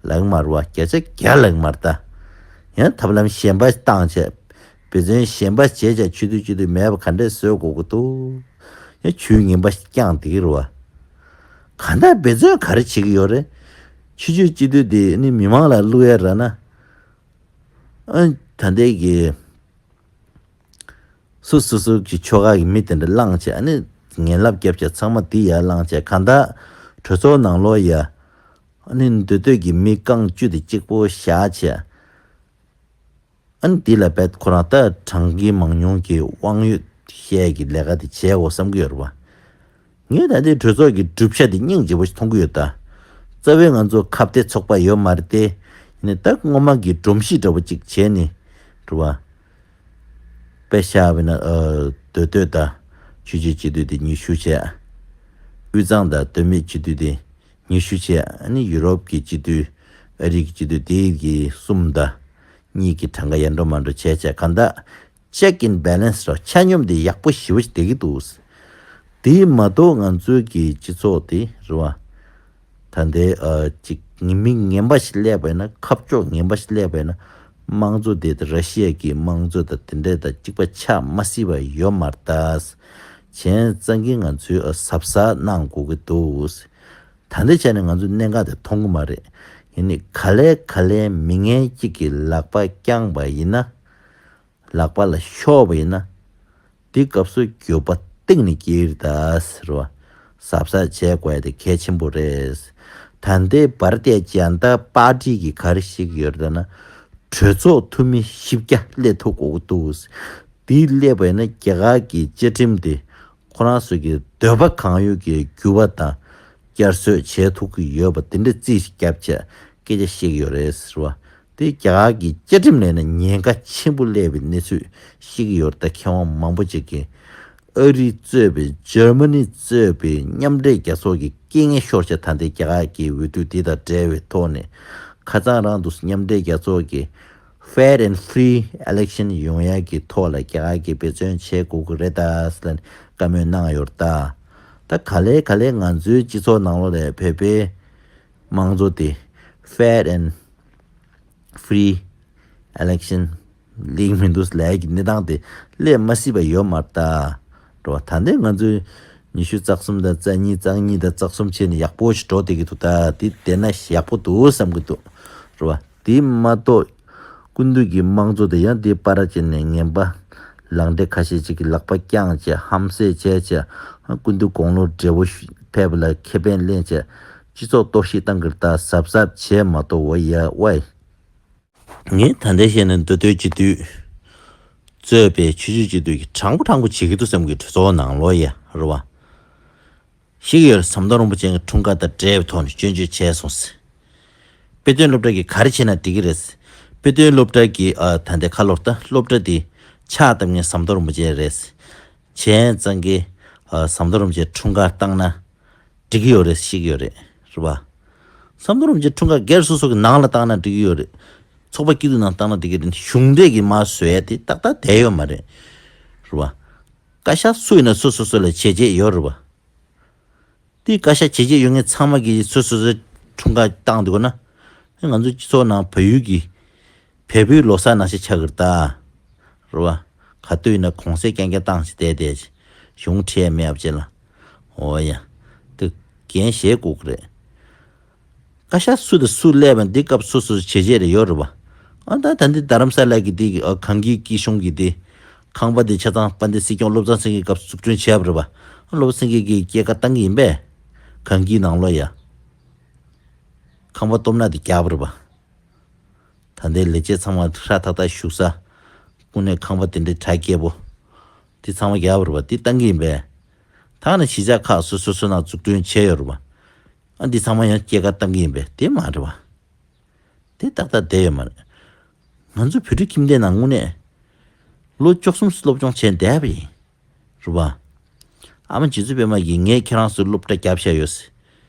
ལབ་ཀྱི་མ་རེད་པ། བརྒྱ་ཆ་བརྒྱ་ལབ་ཀྱི་མ་རེད་ད། ཡང་ཐབས་ལམ་གཞན་པ་བཏང་བྱས། འབད་བརྩོན་གཞན་པ་བྱས་བྱས་ཆོས་བརྒྱུད་སྤྱི་འཐུས་མེད་པ་ག་འདྲས་བཟོ་དགོས་ཀྱི་འདུག་ཡང་ཇུས་ངན་པ་ཞིག་བསྐྱངས་བསྡད་ཀྱི་རེད་པ། གང་ལྟར་འབད་བརྩོན་ག་རེ་བྱེད་ཀྱི་ཡོད་རེད། ཆོས་བརྒྱུད་སྤྱི་འཐུས་དེ་ནི་མི་མང་ལ་བླུག་ཡ་རག་ན། ཨ་ད་ལྟའི་གི་སོ་སོ་སོ་གི་ཆོལ་ཁ་གི་མི་དེ་འདྲ་བླངས་བྱས། ཨ་ནི་ངན་ལབ་བརྒྱབ་བྱས་ཚང་མ་དེ་ཡར་བླངས་བྱས། གང་ལྟར་གྲོས་ཚོགས་ནང་ལོགས་ཡ། ཨ་ནི་མདོ་སྟོད་ཀྱི་མི་རྐང་བཅུ་དེ་གཅིག་པོ་བཞག་བྱས། ཨ་ནི་དེ་ལ་བས་ཁོ་རང་ད་གྲངས་ཀའི་མང་ཉུང་གི་དབང་ཡོད་བཤད་ཀྱི་ལས་ཀ་དེ་བྱས་འོ་བསམ་གྱི་ཡོད་རེད་པ། ངས་ད་ལྟའི་གྲོས་ཚོགས་ཀྱི་གྲུབ་ཆ་དེ་སྙིང་རྗེ་པོ་ཞིག་མཐོང་གི་ཡོད་ད། རྩ་བའི་ང་ཚོ་ཁ་གཏད་ཚོགས་པ་ཡོད་མ་རེད་དེ། ཡིན་ནའི་ད་སྔོན་མ་གི་སྒྲོམ་གཞི་འདྲ་པོ་ཅིག་བྱས་ནས་འགྲོ་བ། དཔེ་བཞག་པ་ན་ཨ་མདོ་སྟོད་དང་ཆོས་བརྒྱུད་སྤྱི་འཐུས་དེ་ཉི་ཤུ་བྱས། དབུས་གཙང་དང་བོད་མིའི་སྤྱི་འཐུས་དེ་ཉི་ཤུ་བྱས། ཨ་ནི་ཡུ་རོབ་ཀྱི་སྤྱི་འཐུས། ཨ་རི་གི་སྤྱི་འཐུས་དེ་གི་གསུམ་དང་། གཉིས་ཀྱི་གྲངས་ཀ་ཡར་འགྲོ་མར་འགྲོ་བྱས་བྱས། གང་ལྟར་ཅེག་ཨེན་བྷེ་ལེན་སི་རོ། ཆ་སྙོམས་དེ་ཡག་པོ་ཞེ་པོ་ཞིག་བསྡད་ཀྱི་འདུག་དེ་མ་གཏོགས་ང་ཚོའི་གི་སྤྱི་ཚོགས་དེ་རེད་པ། ད་ལྟའི་ཨ་ཅིག་མི་ངན་པ་ཞིག་སླེབས་པ་ཡིན་ན། ཁ་ཕྱོགས་ངན་པ་ཞིག་སླེབས་པ་ཡིན་ན། དམངས་གཙོ་དེ་ར་ཤི་ཡ་གི་དམངས་གཙོ་དང་དེ་འདྲ་དང་གཅིག་པ་ཆགས་མ་སྲིད་པ་ཡོད་མ་རེད་ད། བྱས་ཙང་གི་ང་ཚོས་ཨ་གཟབ་གཟབ་གནང་དགོས་ཀྱི་འདུག་ད་ལྟའི་ཆ་ནས་ང་ཚོས་གནད་འགག་དེ་མཐོང་གི་མ་རེད། ཡིན་ནའི་ག་ལེ་ག་ལེ་མི་ངན་གཅིག་གི་ལག་པ་བརྐྱངས་པ་ཡིན་ན། ལག་པ་ལ་ཤོར་བ་ཡིན་ན། དེ་སྐབས་སུ་འགྱོད་པ་གཏིང་ནས་སྐྱེ་གི་རེད་ད་ཟེར་བ། གཟབ་གཟབ་བྱེད་དགོས་ཡ་དེ་གལ་ཆེན་པོ་རེད། ད་ལྟའི་བར་དེ་ཇན་ཏ་པར་ཏི་གིས་ག་རེ་བཤད་ཀྱི་ཡོད་རེད་ལབ་ན། གྲོས་ཚོགས་འཐུས་མི་བཞི་བརྒྱ་སླེབས་ཐུབ་དགོས་ཀྱི་འདུག་དེ་སླེབས་པ་ཡིན་ན་རྒྱ་གར་གྱི་བཅའ་ཁྲིམས་དེ་ཁོ་རང་ཚོ་གི་འདོད་པ་གང་ཡོད་ཀྱི་འགྱུར་བ་དང་བསྐྱར་བཟོས་བྱེད་ཐུབ་ཀྱི་ཡོད་པ་དེ་འདྲ་རྩིས་ཤིག་བརྒྱབ་བྱས་སྐད་ཆ་བཤད་ཀྱི་ཡོད་རེད་ཟེར་བ། དེ་རྒྱ་གར་གྱི་བཅའ་ཁྲིམས་ལས་ནས་ཉེན་ཁ་ཆེན་པོ་སླེབས་པའི་གནས་ཚུལ་བཤད་ཀྱི་ཡོད་རེད། ད་མཁས་དབང་མང་པོ་ཅིག་གིས་ཨ་རི་གཙོས་པའི་འཇར་མ་ནི་གཙོས་པའི་མཉམ་འབྲེལ་རྒྱལ་ཚོགས་ཀྱི་རྐྱེན་ངན་ཤོར་བྱས། ད་ལྟའི་རྒྱ་གར་གྱི་འོས་བསྡུ་འདི་དང་འབྲེལ་བའི་ཐོག་ནས་ཁ་སང་རང་དུ་མཉམ་འབྲེལ་རྒྱལ་ཚོགས་ཀྱི་Fair and Free Election ཡོང་ཡག་གི་ཐོག་ལ་རྒྱ་གར་གྱིས་འབད་བརྩོན་བྱེད་དགོས་ཀྱི་རེད་ད་ཟེར་ནས་བཀའ་མོལ་གནང་ཡོད་རེད་ད། ད་ག་ལེ་ག་ལེ་ང་ཚོའི་སྤྱི་ཚོགས་ནང་ལོགས་ལ་བོད་པའི་དམངས་གཙོ་དེ་Fair and Free Election ལེགས་མི་འདུག་ལབ་ཀྱི་གནས་སྟངས་དེ་སླེབས་མ་སྲིད་པ་ཡོད་མ་རེད་ད། རེད་བ། ད་ལྟའི་ང་ཚོའི་ཉི་ཤུ་རྩ་གསུམ་དང་རྩ་གཉིས་རྩ་གཉིས་དང་རྩ་གསུམ་བྱས་ནས་ཡག་པོ་ཞིག་འགྲོ་བསྡད་ཀྱི་འདུག་ད་དེ་བསྡད་ན་ཡག་པོ་འདུག་བསམ་གྱི་འདུག་རེད་བ། དེ་མ་གཏོགས་སྐུ་མདུན་གྱི་དམངས་གཙོ་དེ་ཡང་དེ་པར་བྱས་ནས་ངན་པ་ལག་འབྲེལ་ཁ་ཤས་ཅིག་གིས་ལག་པ་བརྐྱངས་བྱས་ཧམ་བཤད་བྱས་བྱས། སྐུ་མདུན་དགུང་ལོ་བགྲེས་པོ་ཕེབས་པ་ལ་ཁེ་ཕན་ལེན་བྱས་སྤྱི་ཚོགས་གཏོར་བཤིག་བཏང་གི་རེད་ད། གཟབ་གཟབ་བྱས་མ་གཏོགས། འོ་ཡ་ཝའི། ངས་ད་ལྟའི་ཤེས་ནས་མདོ་སྟོད་སྤྱི་འཐུས་ གཙོས་པའི་ཆོས་བརྒྱུད་སྤྱི་འཐུས་ཀྱིས་དྲང་པོ་དྲང་པོ་བྱེད་ཀྱི་འདུག་བསམ་གྱི་གྲོས་ཚོགས་ནང་ལོགས་ཡ་རེད་བ། ཤེས་ཀྱི་ཡོད་རེད། ཟམ་གདོང་རིན་པོ་ཆེ་གི་འཁྲུངས་སྐར་དང་འབྲེལ་བའི་ཐོག་ནས་སྐྱོན་བརྗོད་བྱས་སོང་ཟེར། དཔེ་སྟོན་སློབ་གྲྭ་གིས་ག་རེ་བྱས་ན་འགྲིག་གི་རེད་ཟེར། དཔེ་སྟོན་སློབ་གྲྭ་གིས་ཨ་ད་ལྟའི་ཁ་ལོ་ད་སློབ་གྲྭ་དེ་ཕྱག་བཏབ་མཁན་ཟམ་གདོང་རིན་པོ་ཆེ་རེད་ཟེར། བྱས་ཙང་གི་ཨ་ཟམ་གདོང་རིན་པོ་ཆེ་འཁྲུངས་སྐར་བཏང་ན་འགྲིག་གི་ཡོད་རེད་ཟེར་གྱི་ཡོད་རེད། རེད་བ། ཟམ་གདོང་རིན་པོ་ཆེ་འཁྲུངས་སྐར་སྒེར་སོ་སོ་གི་ནང་ལ་བཏང་ན་འགྲིག་གི་ཡོད་རེད། ཚོགས་པ་སྐྱིད་སྡུག་ནང་བཏང་ན་འགྲིག་གི་རེད། གཞུང་འབྲེལ་གྱི་མར་བཟོ་ཡ་དེ་ཏག་ཏག་བསྡད་ཡོད་མ་རེད། རེད་བ། བཀའ་ཤག་སུ་ཡིན་ན་སོ་སོ་སོ་ལ་བྱས་རྗེས་ཡོད་རེད་བ། དེ་བཀའ་ཤག་བྱས་རྗེས་ཡོད་མཁན་ཚང་མ་གིས་སོ་སོ་སོའི་འཁྲུངས་སྐར་བཏང་འདུག་ན། ང་ཚོ་སྤྱི་ཚོགས་ནང་བལ་ཡུལ་གྱི་བལ་པོའི་ལོ་གསར་ནང་བཞིན་ཆགས་ཀྱི་རེད་ད། རེད་བ། ག་དུས་ཡིན་ན་གུང་སེང་རྐྱང་རྐྱང་བཏང་བྱས་བསྡད་བསྡད་བྱས། གཞུང་ཁྲལ་མེད་ཨབ་ཅེ་ལ། འོ་ཡ། དེ་འགན་བཞེས་དགོས་ཀྱི་རེད། བཀའ་ཤག་སུ་དང་སུ་སླེབས་པ་འདི་སྐབས་སོ་སོ་བྱས་རྗེས་རེ་ཡོད་རེད་བ། ཨ་ད་ད་འདི་རྡ་རམ་ས་ལ་གི་འདི་ཨ་གངས་སྐྱིད་སྐྱིད་གཤོངས་ཀྱི་འདི། ཁང་པ་འདི་ཆ་ཚང་དཔལ་ལྡན་སྲིད་སྐྱོང་བློ་བཟང་སེང་གེའི་སྐབས་སུ་འཛུགས་སྐྲུན་བྱས་པ་རེད་བ། བློ་བཟང་སེང་གེ་གིས་སྐྱེད་ཀ་བཏང་གི་ཡིན་པས། གངས་སྐྱིད་ནང་ལོགས་ཡ། ཁང་པ་སྟོབས་ན་དེ་རྒྱག་པ་རེད་བ། ད་ལྟའི་ལས་བྱེད་ཚང་མ་ཧྲ་ཐག་ཐག་བཞུགས་ས། ཀུན་ནས་ཁང་པ་དེ་འདྲའི་གྲ་རྒྱས་པོ། དེ་ཚང་མ་རྒྱག་པ་རེད་བ། དེ་བཏང་གི་ཡིན་པས། ཐང་ནས་གཞིས་ཆགས་ཁག་སོ་སོ་སོ་ནང་འཛུགས་སྐྲུན་བྱས་ཡོད་རེད་བ། ཨ་འདི་ཚང་མ་ཡང་སྐྱེད་ཀ་བཏང་གི་ཡིན་པས་དེ་མ་རེད་བ། དེ་ཏག་ཏག་བསྡད་ཡོད་མ་རེད། ང་ཚོ་བོད་ཕྲུག་ཁྱིམ་སྡེ་ནང་དངོས་གནས། ལོ་བཅུ་གསུམ་སློབ་སྦྱོང་བྱས་བསྡད་པ་ཡིན། རེད་བ། ཨ་མ་རྗེ་བཙུན་པད་མ་གིས་ངས་ཁྱེད་རང་ཚོའི་སློབ་གྲྭ་བརྒྱབ་བཞག་ཡོད་ཟེར།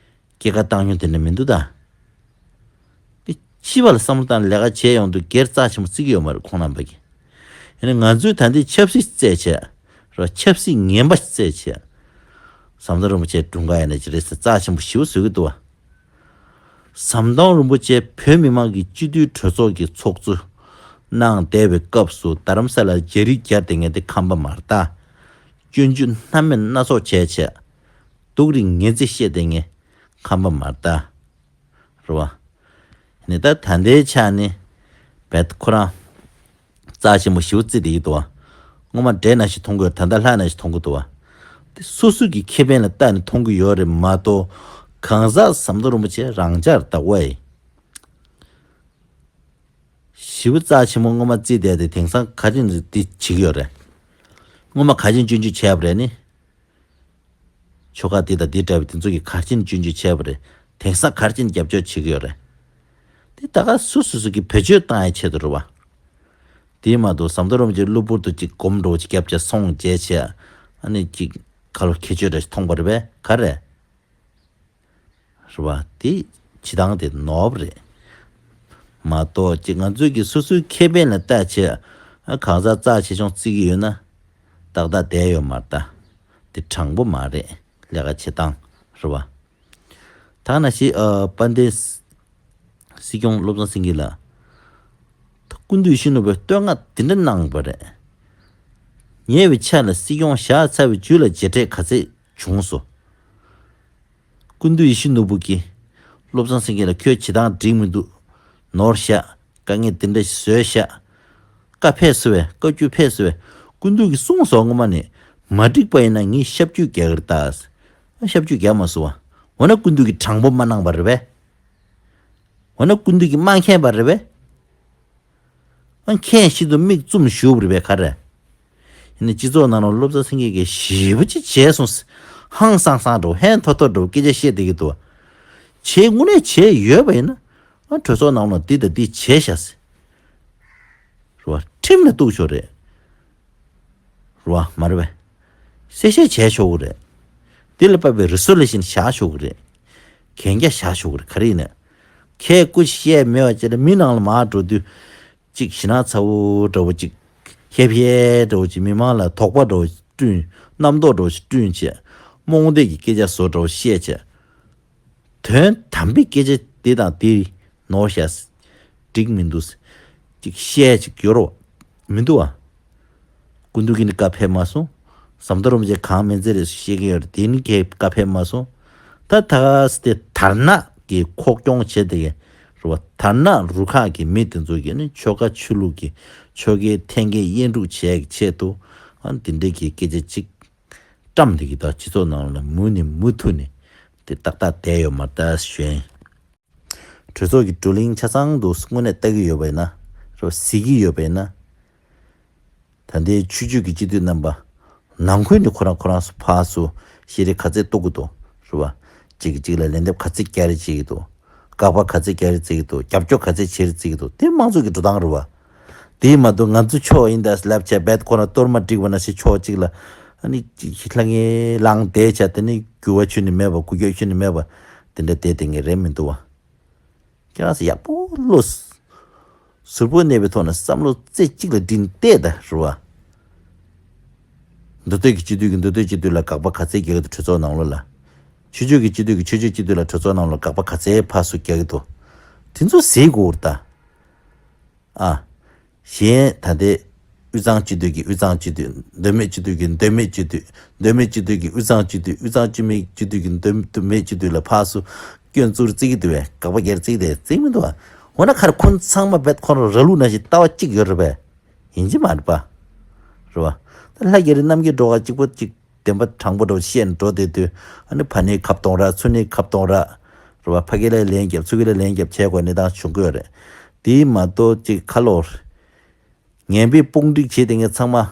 སྐྱེད་ཀ་བཏང་མྱོང་དེ་འདྲ་མི་འདུག་ད། དེ་ཕྱི་པ་ལ་བསམ་བློ་བཏང་ལས་ཀ་བྱས་ཡོང་དུས་སྒེར་རྩ་ཆེན་པོ་བརྩི་གི་ཡོད་མ་རེད་ཁོང་རྣམ་པ་གིས། ཡིན་ནའི་ང་ཚོས་ད་ལྟའི་ཆབ་སྲིད་རྩད་བཅད། རེད་བ། ཆབ་སྲིད་ངན་པ་རྩད་བཅད། ཟམ་གདོང་རིན་པོ་ཆེ་འཁྲུངས་སྐར་ཡིན་ན་ཅི་རེད་ཟེར་རྩ་ཆེན་པོ་ཞེ་པོ་བཟོ་གི་འདུག་བ། ཟམ་གདོང་རིན་པོ་ཆེ་བོད་མི་མང་གི་སྤྱི་འཐུས་གྲོས་ཚོགས་ཀྱི་ཚོགས་གཙོ་གནང་བསྡད་པའི་སྐབས་སུ་རྡ་རམ་ས་ལར་རྒྱ་རིགས་གྱར་བསྡད་མཁན་དེ་ཁམས་པ་མ་རེད་ད། སྐྱོན་བརྗོད་སྣ་མིན་སྣ་ཚོགས་བྱས་བྱས། སྡུག་རུས་ངན་ཚིག་བཤད་བསྡད་མཁན་ཁམས་པ་མ་རེད་ད། རེད་བ། ནི་ད་ད་ལྟའི་ཆ་ནི་བེད་ཁོ་རང་རྩ་ཆེན་པོ་ཞེ་པོ་བརྩི་བསྡད་ཀྱི་འདུག་བ། སྔོན་མ་འདྲེ་ནང་བཞིན་མཐོང་གི་ཡོད། ད་ལྟ་ལྷ་ནང་བཞིན་མཐོང་གི་འདུག་བ། དེ་སོ་སོ་གི་ཁེ་ཕན་ལ་ལྟ་ནས་མཐོང་གི་ཡོད་རེད་མ་གཏོགས། གང་ཟག་ཟམ་གདོང་རིན་པོ་ཆེ་རང་འཇགས་རེད་ད་ཝེ། ཞེ་པོ་རྩ་ཆེན་པོ་སྔོན་མ་བརྩིས་བསྡད་དེ་དེང་སང་ག་ཅི་འདི་བྱེད་ཀྱི་ཡོད་རེད། སྔོན་མ་ག་ཅི་སྐྱོན་བརྗོད་བྱས་པ་རེད་ནི། ཆོལ་ཁ་འདི་དང་འདི་འདྲ་བའི་དེ་ཚོ་གིས་ག་ཅི་སྐྱོན་བརྗོད་བྱས་པ་རེད། དེང་སང་ག་ཅི་རྒྱབ་སྐྱོར་བྱེད་ཀྱི་ཡོད་རེད། དེ་ད་ག་སོ་སོ་སོ་གིས་བེད་སྤྱོད་བཏང་ཡའི་ཆེད་དུ་རེད་བ། དེ་མ་གཏོགས་ཟམ་གདོང་རིན་པོ་ཆེ་གློ་བུར་དུ་ཅིག་སྒོམ་འགྲོ་ཅིག་རྒྱབ་བྱས་སོང་བྱས་བྱས། ཨ་ནི་ཅིག་ཁ་ལོ་ཁྱད་ཆོས་འདྲ་ཞིག་མཐོང་པ་རེད་པས་ག་རེ། རེད་བ། དེ་བྱེད་སྟངས་དེ་ནོར་བ་རེད། མ་གཏོགས་ཅིག་ང་ཚོས་ཀྱི་སོ་སོའི་ཁེ་ཕན་ལ་ལྟ་བྱས། ཨ་གང་ཟག་རྩ་ཆེ་ཆུང་བརྩི་གི་ཡོད་ན། ཏག་ཏག་བསྡད་ཡོད་མ་རེད་ད། དེ་དྲང་པོ་མ་རེད། ལས་ཀ་བྱེད་སྟངས་རེད་བ། ད་ནང་བཞིན་ཨ་དཔལ་ལྡན་སྲིད་སྐྱོང་བློ་བཟང་སེང་གེ་ལགས། སྐུ་མདུན་ཡིད་བཞིན་ནོར་བུས་བསྟོད་བསྔགས་འདི་འདྲ་གནང་བ་རེད། ཉེ་བའི་ཆར་ལ་སྲིད་སྐྱོང་བཞག་ཚར་བའི་རྗེས་ལ་མཇལ་འཕྲད་ག་ཚད་བྱུང་སོང་། སྐུ་མདུན་ཡིད་བཞིན་ནོར་བུ་གིས་བློ་བཟང་སེང་གེ་ལ་ཁྱོད་བྱེད་སྟངས་འགྲིག་མི་འདུག་ནོར་བཞག་དཀའ་ངལ་འདི་འདྲ་ཞིག་བཟོས་བཞག་བཀའ་ཕེབས་སོང་བས། བཀའ་བཀྱོན་ཕེབས་སོང་བས། སྐུ་མདུན་གྱིས་གསུངས་སོང་སྔོན་མ་ནས། མ་འགྲིག་པ་ཡིན་ན་ངས་ཤབ་བཅུད་རྒྱག་གི་རེད་ད། ཤབ་བཅུད་རྒྱག་མ་སོང་བ། འོ་ན་སྐུ་མདུན་གྱིས་དྲང་པོ་མ་གནང་བ་རེད་པས། འོ་ན་སྐུ་མདུན་གྱིས་མ་མཁྱེན་པ་རེད་པས། ཨ་མཁྱེན་བཞིན་དུ་མིག་བཙུམ་བཞུགས་པ་རེད་པས་ག་རེ། ཡིན་ན་སྤྱི་ཚོགས་ནང་ལ་བློ་བཟང་སེང་གེ་གིས་ཞེ་པོ་ཅིག་བྱས་སོང་། ཧང་སང་སང་འདྲ་བོ་ཧན་ཐོ་ཐོ་འདྲ་བོ་སྐད་ཆ་བཤད་བསྡད་ཀྱི་འདུག་བ། བྱས་དངོས་གནས་བྱས་ཡོད་པ་ཡིན་ན། ཨ་གྲོས་ཚོགས་ནང་ལ་འདི་དང་འདི་བྱས་ཤག་ཟེར། རེད་བ། ཁྲིམས་ལ་གཏུགས་ཆོག་རེད། རེད་བ། མ་རེད་པས། གསལ་བཤད་བྱས་ཆོག་གི་རེད། འདི་ལ་དཔག་པའི་རི་སོ་ལུ་ཤན་བཞག་ཆོག་གི་རེད། གན་རྒྱ་བཞག་ཆོག་གི་རེད། ག་རེ་ཡིན་ན། ཁྱེད་སྐུ་བཤད་མེད་པ་བྱས་ཏེ་མི་ནང་ལ་མར་འགྲོ་དུས། གཅིག་ཞེ་ན་ཚ་བོ་འདྲ་བོ་གཅིག་ཧེབ་ཧེ་འདྲ་བོ་གཅིག་མི་མང་ལ་དོགས་པ་འདྲ་བོ་བསྐྲུན། རྣམ་རྟོག་འདྲ་བོ་ཞིག་བསྐྲུན་བྱས། རྨོངས་དད་ཀྱི་སྐད་ཆ་བཟོ་འདྲ་བོ་བཤད་བྱས། དོན་དམ་པའི་སྐད་ཆ་འདི་དང་འདི་ནོར་ཤག་འགྲིག་མི་འདུག་ཅིག་བཤད་ཅིག་ཡོད་རོགས་མི་འདུག་ཨ། སྐུ་མདུན་གྱིས་ནི་བཀའ་ཕེབས་མ་སོང་། ཟམ་གདོང་རིན་པོ་ཆེ་གང་མིན་ཚེ་རེད་བཤད་ཀྱི་ཡོད་རེད། དེ་ནི་ཁྱེད་བཀའ་ཕེབས་མ་སོང་། ད་ད་སྟེ་དར་ནག་གི་ཁོག་སྐྱོང་བྱེད་དེ་གི་རེད་བ། དར་ནག་རུ་ཁག་གི་མི་དེ་ཚོ་གིས་ནི་ཆོལ་ཁ་ཆོས་ལུགས་ཀྱི་ཆོལ་ཁའི་འཐེན་འཁྱེར་དབྱེན་དཀྲུག་བྱེད་ཀྱི་ཆེད་དུ་ཨ་འདི་འདྲའི་གི་སྐད་ཆ་ཅིག་བཀྲམ་བསྡད་ཀྱི་འདུག་སྤྱི་ཚོགས་ནང་ལ་མུ་ནས་མུ་མཐུད་ནས་དེ་ཏག་ཏག་བསྡད་ཡོད་མ་རེད་ད་ཞུ་ཡིན། གྲོས་ཚོགས་ཀྱི་བགྲོ་གླེང་ཆ་ཚང་དུ་དངོས་གནས་ལྟ་གི་ཡོད་པ་ཡིན་ན་རེད་བ། གཟིགས་ཀྱི་ཡོད་པ་ཡིན་ན། ད་ལྟའི་ཆོས་བརྒྱུད་ཀྱི་སྤྱི་འཐུས་རྣམ་པ། ནང་ཁུལ་ནས་ཁོ་རང་ཁོ་རང་ཚོ་ཕར་ཚུར་ཤེས་རིག་ག་ཚད་གཏོང་གི་འདུག་རེད་བ། གཅིག་གིས་གཅིག་ལ་ལན་འདེབས་ག་ཚད་རྒྱག་རེས་བྱེད་ཀྱི་འདུག་དགག་པ་ག་ཚད་རྒྱག་རེས་བྱེད་ཀྱི་འདུག་རྒྱབ་སྐྱོར་ག་ཚད་བྱེད་རེས་བྱེད་ཀྱི་འདུག་དེ་དམངས་གཙོ་གི་འགྲོ་སྟངས་རེད་བ། དེ་མ་གཏོགས་ང་ཚོ་ཕྱོགས་ཡིན་ད་ལབ་བྱས་རྦད་ཁོ་རང་གཏོར་མ་བསྒྲིགས་པ་ནང་བཞིན་ཕྱོགས་གཅིག་ལ་ཨ་ནི་ལྷང་ངེ་ལངས་བསྡད་བྱས་དེ་ནི་འགྱུར་བ་ཁྱོན་ནས་མེད་པ་འགུལ་སྐྱོད་ཁྱོན་ནས་མེད་པ་དེ་འདྲ་བསྡད་བསྡད་མཁན་རེད་མི་འདུག་བ། ཁྱེད་རང་ཚོ་ཡག་པོ་བློ་ཟུར་པོ་གནས་པའི་ཐོག་ནས་བསམ་བློ་རྩེ་གཅིག་ལ་སྒྲིལ་བསྡད་ད་རེད་བ། མདོ་སྟོད་ཀྱི་སྤྱི་འཐུས་ཀྱིས་མདོ་སྟོད་སྤྱི་འཐུས་ལ་དགག་པ་ག་ཚད་རྒྱག་གི་འདུག་གྲོས་ཚོགས་ནང་ལོགས་ལ། ཆོས་བརྒྱུད་ཀྱི་སྤྱི་འཐུས་ཀྱིས་ཆོས་བརྒྱུད་སྤྱི་འཐུས་ལ་གྲོས་ཚོགས་ནང་ལ་དགག་པ་ག་ཚད་ཕར་ཚུར་རྒྱག་གི་འདུག་དེ་ཚོ་གཟིགས་དགོས་རེད་ད། ཨ། གཞན་ད་ལྟའི་དབུས་གཙང་སྤྱི་འཐུས་ཀྱིས་དབུས་གཙང་སྤྱི་འཐུས། མདོ་སྨད་སྤྱི་འཐུས་ཀྱིས་མདོ་སྨད་སྤྱི་འཐུས། མདོ་སྨད་སྤྱི་འཐུས་ཀྱིས་དབུས་གཙང་སྤྱི་འཐུས། དབུས་གཙང་སྤྱི་མི་སྤྱི་འཐུས་ཀྱིས་མདོ་མདོ་སྨད་སྤྱི་འཐུས་ལ་ཕར་ཚུར་སྐྱོན་བཙུགས་རེས་བྱེད་ཀྱི་འདུག་པས། དགག་པ་རྒྱག་རེས་བྱེད་ཀྱི་འདུག་པས། བྱེད་ཀྱི་མི་འདུག་པ། འོ་ན་ཁར་ཁོང་ཚང་མ་རྦད་ཁོ་རང་ར་ལུག་ནང་བཞིན་ལྟ་བ་གཅིག་ཡོད་རེད་པས། ཡིན་གཅིག་མ་རེད་པ། རེད་པ། ད་ལྷ་རྒྱ་རི་རྣམ་རྒྱལ་སྒྲོལ་དཀར་གཅིག་པོ་གཅིག་བདེན་པ་དྲང་པོ་འདྲ་བོ་བཤད་ནས་འགྲོ་བསྡད་དུས་ཨ་ནི་ཕ་ནས་ཁ་གཏོང་ར་ཚུར་ནས་ཁ་གཏོང་ར། རེད་པ། ཕ་གི་ལ་ལན་རྒྱབ་ཚུར་གི་ལ་ལན་རྒྱབ་བྱེད་དགོས་གནས་སྟངས་བྱུང་གི་ཡོད་རེད། དེ་མ་གཏོགས་གཅིག་ཁ་ལོ། ངན་པའི་དཔུང་སྒྲིག་བྱས་བསྡད་མཁན་ཚང་མ།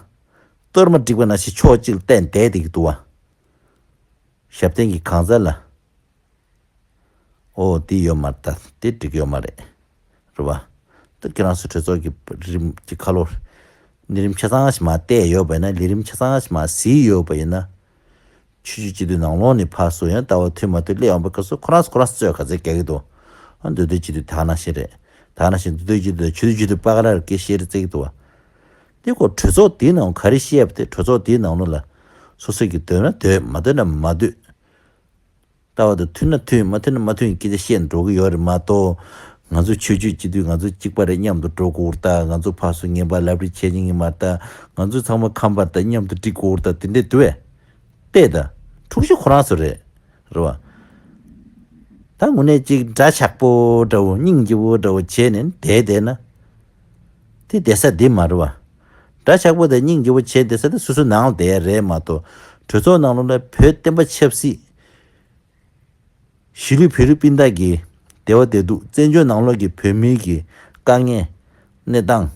གཏོར་མ་སྒྲིག་པ་ནང་བཞིན་ཕྱོགས་གཅིག་ལ་བསྟན་བསྡད་བསྡད་ཀྱི་འདུག་པ། ཞབས་བརྟན་གྱི་གང་ཟག་ལ། ཨོ་དེ་ཡོད་མ་རེད་ད། དེ་འགྲིག་ཡོད་མ་རེད། རེད་པ། ད་ཁྱེད་རང་ཚོ་གྲོས་ཚོགས་ཀྱི་རིམ་གྱི་ཁ་ལོ། གནས་རིམ་ཆ་ཚང་ཞིག་མར་བལྟས་ཡོད་པ་ཡིན་ན། ལས་རིམ་ཆ་ཚང་ཞིག་མར་གཟིགས་ཡོད་པ་ཡིན་ན། ཆོས་བརྒྱུད་སྤྱི་འཐུས་ནང་ལོགས་ནས་ཕར་ཚུར་ཡང་ལྟ་བ་མཐུན་མ་མཐུན་སླེབས་ཡོང་པའི་སྐབས་སུ་ཁོ་རང་ཚོ་ཁོ་རང་ཚོ་རྩོད་ག་ཚད་རྒྱག་གི་འདུག་ཨ་མདོ་སྟོད་སྤྱི་འཐུས་དེ་ནང་བཞིན་རེད། དེ་ནང་བཞིན་མདོ་སྟོད་སྤྱི་འཐུས་དང་ཆོས་བརྒྱུད་སྤྱི་འཐུས་བར་ལ་སྐད་བཤད་རེས་བྱེད་ཀྱི་འདུག་པ། དེ་ཁོ་གྲོས་ཚོགས་དེའི་ནང་ག་རེ་བཤད་པ་དེ་གྲོས་ཚོགས་དེའི་ནང་ལོགས་ལ་སོ་སོ་གིས་འདོད་ན་འདོད། མ་འདོད་ན་མ་འདོད། ལྟ་བ་དང་མཐུན་ན་མཐུན། མ་མཐུན་ན་མ་མཐུན་གྱི་སྐད་ཆ་བཤད་འགྲོ་གི་ཡོད་རེད་མ་གཏོགས། ང་ཚོ་ཆོས་བརྒྱུད་སྤྱི་འཐུས་ང་ཚོ་གཅིག་པ་རེད། མཉམ་དུ་འགྲོ་དགོས་རེད་ད། ང་ཚོ་ཕར་ཚུར་ངན་པ་ལབ་རེས་བྱེད་ཀྱི་ཡིན་མ་རེད་ད། ང་ཚོ་ཚང་མ་ཁམས་པ་རེད་ད། མཉམ་དུ་འགྲིག་དགོས་རེད་ད། དེ་འདྲས་འདུག་པས། བལྟས་ད། འཁྲུག་ཤོག་ཁོ་རང་ཚོ་རེད། རེད་པ། ད་དངོས་གནས་ཅིག་འདྲ་ཆགས་པོ་འདྲ་བོ་སྙིང་རྗེ་པོ་འདྲ་བོ་བྱས་ནས་བསྡད་བསྡད་ན། དེ་བསྡད་ས་འདི་མ་རེད་པ། འདྲ་ཆགས་པོ་དང་སྙིང་རྗེ་པོ་བྱས་བསྡད་ས་དེ་སོ་སོའི་ནང་ལ་བསྡད་ཡ་རེད་མ་གཏོགས། གྲོས་ཚོགས་ནང་ལོགས་ལ་བོད་བསྟན་པ་ཆབ་སྲིད། གཞིས་ལུས་བོད་རིགས་སྤུན་ཟླ་གི་བདེ་བ་བདེ་སྡུག་བཙན་བྱོལ་ནང་ལོགས་ཀྱི་བོད་མིའི་གི་དཀའ་ངལ། གནས་སྟངས།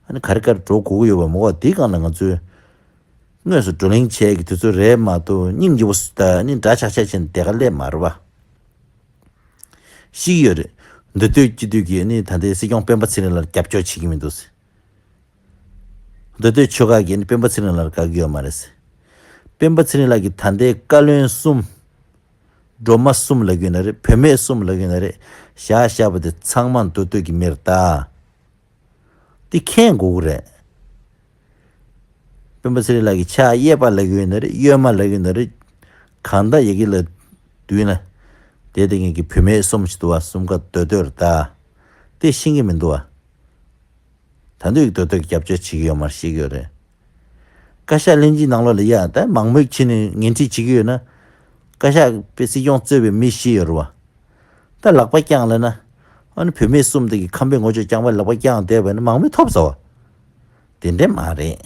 ཨ་ནི་ག་རེ་ག་རེ་འགྲོ་དགོས་ཀྱི་ཡོད་པ་མོ་བ་འདི་སྒང་ལ་ང་ཚོས་དངོས་སུ་བགྲོ་གླེང་བྱས་ཀྱི་དུས་ཚོད་རེད་མ་གཏོགས། སྙིང་རྗེ་པོ་ད་ནི་འདྲ་ཆགས་ཆགས་བྱས་ནས་བསྡད་ག་སླེབས་མ་རེད་པ། ཤེས་ཀྱི་ཡོད་རེད། མདོ་སྟོད་སྤྱི་འཐུས་ཀྱིས་ནི་ད་ལྟའི་སྲིད་སྐྱོང་སྤེན་པ་ཚེ་རིང་ལགས་ལ་རྒྱབ་སྐྱོར་བྱེད་ཀྱི་མི་འདུག་ཟེར། མདོ་སྟོད་ཆོལ་ཁ་གིས་ནི་སྤེན་པ་ཚེ་རིང་ལགས་ལ་དགའ་གི་ཡོད་མ་རེད་ཟེར། སྤེན་པ་ཚེ་རིང་ལགས་ཀྱིས་ད་ལྟའི་བཀའ་བློན་གསུམ། སྒྲོལ་མ་གསུམ་ལབ་ཀྱི་ཡོད་ན་རེད། བུད་མེད་གསུམ་ལབ་ཀྱི་ཡོད་ན་རེད། བཞག་བཞག་པ་དེ་ཚང་མ་མདོ་སྟོད་ཀྱི་མི་རེད་ད། དེ་མཁྱེན་དགོས་ཀྱི་རེད། སྤེན་པ་ཚེ་རིང་ལགས་ཀྱིས་ཕྱག་གཡས་པ་ལབ་ཀྱི་ཡོད་ན་རེད། གཡོན་མ་ལབ་ཀྱི་ཡོད་ན་རེད། གང་ལྟར་ཡ་གི་ལ་བསྡུས་ན། དེ་དེ་ངེད་ཀྱི་བུད་མེད་གསུམ་ཞིག་འདུག་པ། གསུམ་ཀ་མདོ་སྟོད་རེད་ད། དེ་ཤེས་ཀྱི་མི་འདུག་པ། ད་དུང་མདོ་སྟོད་ཀྱི་རྒྱབ་སྐྱོར་བྱེད་ཀྱི་ཡོད་མ་རེད། ཤེས་ཀྱི་ཡོད་རེད། བཀའ་ཤག་ལྷན་སྦྱིན་ནང་ལོགས་ལ་ཡ་ད་མང་མོས་བྱས་ནས་ངན་ཁྲིད་བྱེད་ཀྱི་ཡོད་ན། བཀའ་ཤག་པའི་སྲིད་སྐྱོང་གཙོས་པའི་མི་བཞི་ཡོད་རེད་པ། ད་ལག་པ་བརྐྱངས་ལབ་ན། ཨ་ནི་བུད་མེད་གསུམ་དེ་གིས་ཁམས་པའི་ངོ་ཕྱོགས་རྐྱང་པ་ལག་པ་བརྐྱངས་བསྡད་པ་ཡིན་ན་མང་མོས་ཐོབ་ཟེར་བ། དེ་འདྲས་མ་རེད།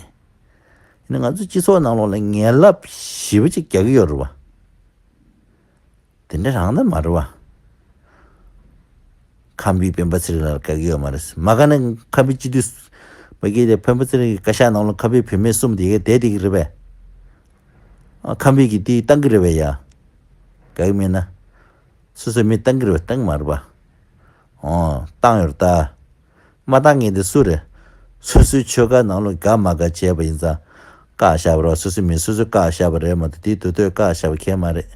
ཡིན་ན་ང་ཚོ་སྤྱི་ཚོགས་ནང་ལོགས་ལ་ངན་ལབ་ཞེ་པོ་ཅིག་རྒྱག་གི་ཡོད་རེད་པ། དེ་འདྲས་རང་ད་མ་རེད་པ། ཁམས་པའི་སྤེན་པ་ཚེ་རིང་ལགས་ལ་དགའ་གི་ཡོད་མ་རེད། མ་དགའ་ན་ཁམས་པའི་སྤྱི་འཐུས་མ་གིས་དེ་སྤེན་པ་ཚེ་རིང་གི་བཀའ་ཤག་ནང་ལ་ཁམས་པའི་བུད་མེད་གསུམ་དེ་ག་བསྡད་བསྡད་ཀྱི་རེད་པས། ཨ། ཁམས་པའི་གི་དེ་བཏང་གི་རེད་པས་ཡ། དགའ་གི་མེད་ན། སོ་སོའི་མི་བཏང་གི་རེད་པས། བཏང་གི་མ་རེད་པ། ཨོ། བཏང་ཡོད་རེད་ད། མ་བཏང་མཁན་དེ་སུ་རེད། སོ་སོའི་ཆོལ་ཁ་ནང་ལོགས་དགའ་མ་དགའ་བྱས་པ་ཡིན་ཙང་། བཀག་བཞག་པ་རེད་པ། སོ་སོའི་མི་སོ་སོས་བཀག་བཞག་པ་རེད་མ་གཏོགས་དེའི་མདོ་སྟོད་བཀག་བཞག་པ་གང་ཡང་མ་རེད།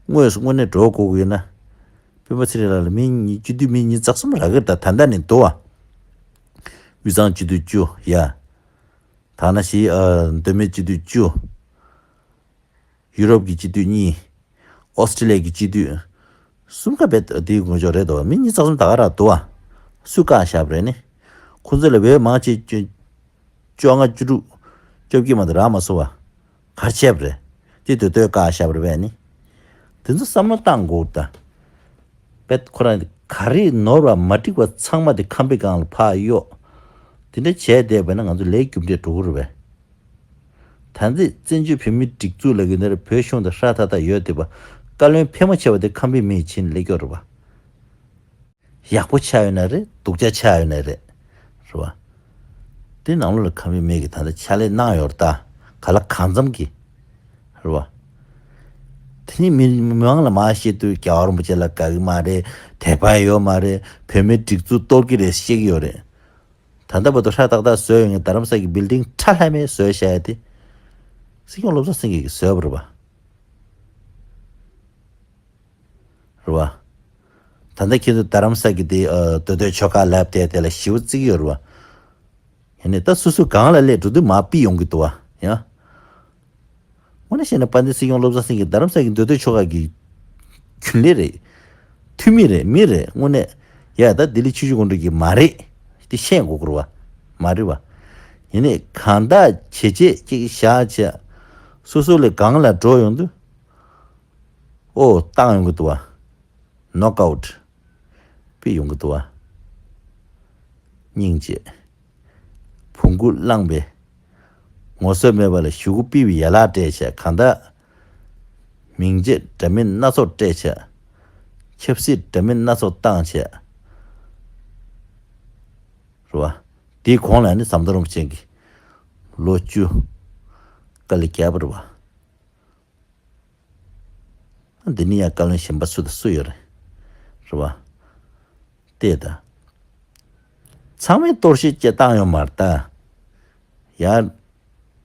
དངོས་སུ་དངོས་གནས་འགྲོ་དགོས་ཀྱི་ཡོད་ན། སྤེན་པ་ཚེ་རིང་ལགས་ལ་མི་གཉིས། སྤྱི་འཐུས་མི་གཉིས་རྩ་གསུམ་རག་གི་རེད་ད། ད་ལྟ་ནས་འདུག་པ། དབུས་གཙང་སྤྱི་འཐུས་བཅུ་ཡ། ད་ནང་བཞིན་ཨ། མདོ་སྨད་སྤྱི་འཐུས་བཅུ། ཡུ་རོབ་ཀྱི་སྤྱི་འཐུས་གཉིས། ཨོ་སི་ཀྲི་ལི་ཡ་གི་སྤྱི་འཐུས་གསུམ་ཀ་བེད་དེའི་ངོ་ཕྱོགས་རེད་དོ། མི་གཉིས་རྩ་གསུམ་ད་ག་རང་འདུག་པ། སུས་བཀག་བཞག་པ་རེད་ནི། ཁོང་ཚོ་ལ་བོད་མང་ཆེ་བཅོ་བཅོ་ལྔ་བཅུ་དྲུག་བཅོ་བརྒྱད་མ་གཏོགས་རག་མ་སོང་བ། ག་རེ་བྱས་པ་རེད། དེ་མདོ་སྟོད་བཀག་བཞག་པ་རེད་པས་ནི། དེ་ཚོ་བསམ་བློ་བཏང་དགོས་ད། བེད་ཁོ་རང་ག་རེ་ནོར་བ་མ་འགྲིག་པ་ཚང་མ་དེ་ཁམས་པའི་སྒང་ལ་ཕར་གཡོག་དེ་འདྲ་བྱས་བསྡད་པ་ན་ང་ཚོ་ལས་རྒྱུ་འབྲས་འགྲོ་གི་རེད་པས། ད་ལྟའི་བཙན་བྱོལ་བོད་མིའི་སྒྲིག་འཛུགས་ལབ་ཀྱི་ཡོད་ན་རེད། བོད་གཞུང་དང་ཧྲ་ཐག་ཐག་ཡོད་བསྡད་པ། བཀའ་བློན་ཕལ་མོ་ཆེ་བ་དེ་ཁམས་པའི་མི་ཡིས་ཕྱིན་སླེབས་ཀྱི་ཡོད་རེད་པ། ཡག་པོ་ཆགས་ཡོད་ན་རེད། སྡུག་ཅག་ཆགས་ཡོད་ན་རེད། རེད་པ། དེ་ནང་ལོགས་ལ་ཁམས་པའི་མི་གིས་ད་ལྟ་ཕྱག་ལས་གནང་ཡོད་རེད་ད། ག་ལ་གང་འཚམ་གྱིས། རེད་བ། དེ་ནི་མི་མི་མང་ལ་མར་བཤད་དུས་རྒྱལ་བ་རིན་པོ་ཆེ་ལ་དགའ་གི་མ་རེད། དད་པ་ཡོད་མ་རེད། བོད་མིའི་སྒྲིག་འཛུགས་གཏོར་གི་རེད་བཤད་ཀྱི་ཡོད་རེད། ད་ལྟ་བར་དུ་ཧྲ་ཏག་ཏག་བཟོས་ཡོང་མཁན་རྡ་རམ་ས་གི་བིལ་ཌིང་ཁྲ་ལྷམ་མེ་བཟོས་བཞག་ཡ་དེ། སྲིད་སྐྱོང་བློ་བཟང་སེང་གེ་གིས་བཟོས་པ་རེད་བ། རེད་བ། ད་ལྟ་ཁྱེད་ཚོ་རྡ་རམ་ས་གི་དེ་ཨ་མདོ་སྟོད་ཆོལ་ཁ་ལབ་བསྡད་དེ་ལ་ཞེ་པོ་བརྩི་གི་ཡོད་རེད་བ། ཡིན་ནའི་ད་སོ་སོ་གང་ལ་སླེབས་འགྲོ་དུས་མར་ཕུད་ཡོང་གི་འདུག་བ་ཡ། དངོས་གནས་བཤད་ན་དཔལ་ལྡན་སྲིད་སྐྱོང་བློ་བཟང་སེང་གེ་རྡ་རམ་ས་གི་མདོ་སྟོད་ཆོལ་ཁ་གི་རྒྱུན་ལས་རེད། འཐུས་མི་རེད། མི་རེད། དངོས་གནས་ཡ་ད་ལྡི་ལི་ཆུ་བཞི་སྒང་དྲུག་གི་མ་རེད། དེ་ཤེས་དགོས་ཀྱི་རེད་བ། མ་རེད་བ། ཡིན་ནའི་གང་ལྟར་བྱས་རྗེས་ཅིག་བཞག་བྱས། སོ་སོ་ལས་སྒང་ལ་འགྲོ་ཡོང་དུས། ཨོ་བཏང་ཡོང་གི་འདུག་བ། ནོག་ཨའུཊ་ཕུད་ཡོང་གི་འདུག་བ། སྙིང་རྗེ། བོང་ཀུ་བླངས་པའི་ངོ་སོ་མེད་པ་ལ་གཞུ་གུ་ཕུད་པའི་ཡན་ལག་སྤྲད་བྱས། གང་ལྟར་མིང་རྗེས་འདྲ་མིན་སྣ་ཚོགས་སྤྲད་བྱས། ཆབ་སྲིད་འདྲ་མིན་སྣ་ཚོགས་བཏང་བྱས། རེད་བ། དེའི་གོང་ལ་ནི་ཟམ་གདོང་རིན་པོ་ཆེ་གིས་ལོ་བཅུ་དཀའ་ལས་བརྒྱབ་པ་རེད་བ། འདི་ནི་ཡང་བཀའ་བློན་གཞན་པ་སུ་དང་སུ་ཡོད་རེད། རེད་བ། བལྟས་དང་། ཚང་མས་གཏོར་བཤིག་བྱས་བཏང་ཡོད་མ་རེད་ད། ཡང་།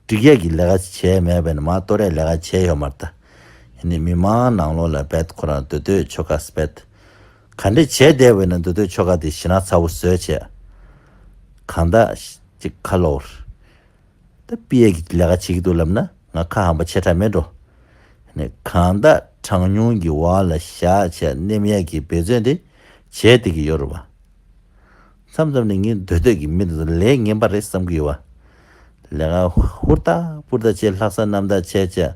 སྒྲིག་ཡས་ཀྱི་ལས་ཀ་བྱས་མེད་པས་ན་མར་གཏོར་ཡས་ལས་ཀ་བྱས་ཡོད་མ་རེད་ད། ཡིན་ནའི་མི་མང་ནང་ལོགས་ལ་རྦད་ཁོ་རང་མདོ་སྟོད་ཆོལ་ཁ་རྦད། ག་འདྲས་བྱས་བསྡད་པས་ན་མདོ་སྟོད་ཆོལ་ཁ་དེ་ཞེད་སྣང་ཚ་བོ་བཟོས་བྱས། གང་ལྟར་ཅིག་ཁ་ལོག་ད་ཕུད་ཡས་ཀྱི་ལས་ཀ་བྱེད་ཀྱི་འདུག་ལབ་ན་ང་ཁ་ཧམ་པ་ཆེ་དྲགས་མེད་འགྲོ། ནས་གང་ལྟར་གྲངས་ཉུང་གི་འོག་ལ་བཞག་བྱས་མནན་ཡས་ཀྱི་འབད་བརྩོན་དེ་བྱས་བསྡད་ཀྱི་ཡོད་རེད་བ། མཚམས་མཚམས་ནས་ངས་མདོ་སྟོད་ཀྱི་མི་འདི་ཚོ་ལས་ངན་པ་རེད་བསམ་གྱི་ཡོད་བ། ལས་ཀ་ཧུར་ཐག་ཧུར་ཐག་བྱས། ལྷག་བསམ་རྣམ་དག་བྱས་བྱས།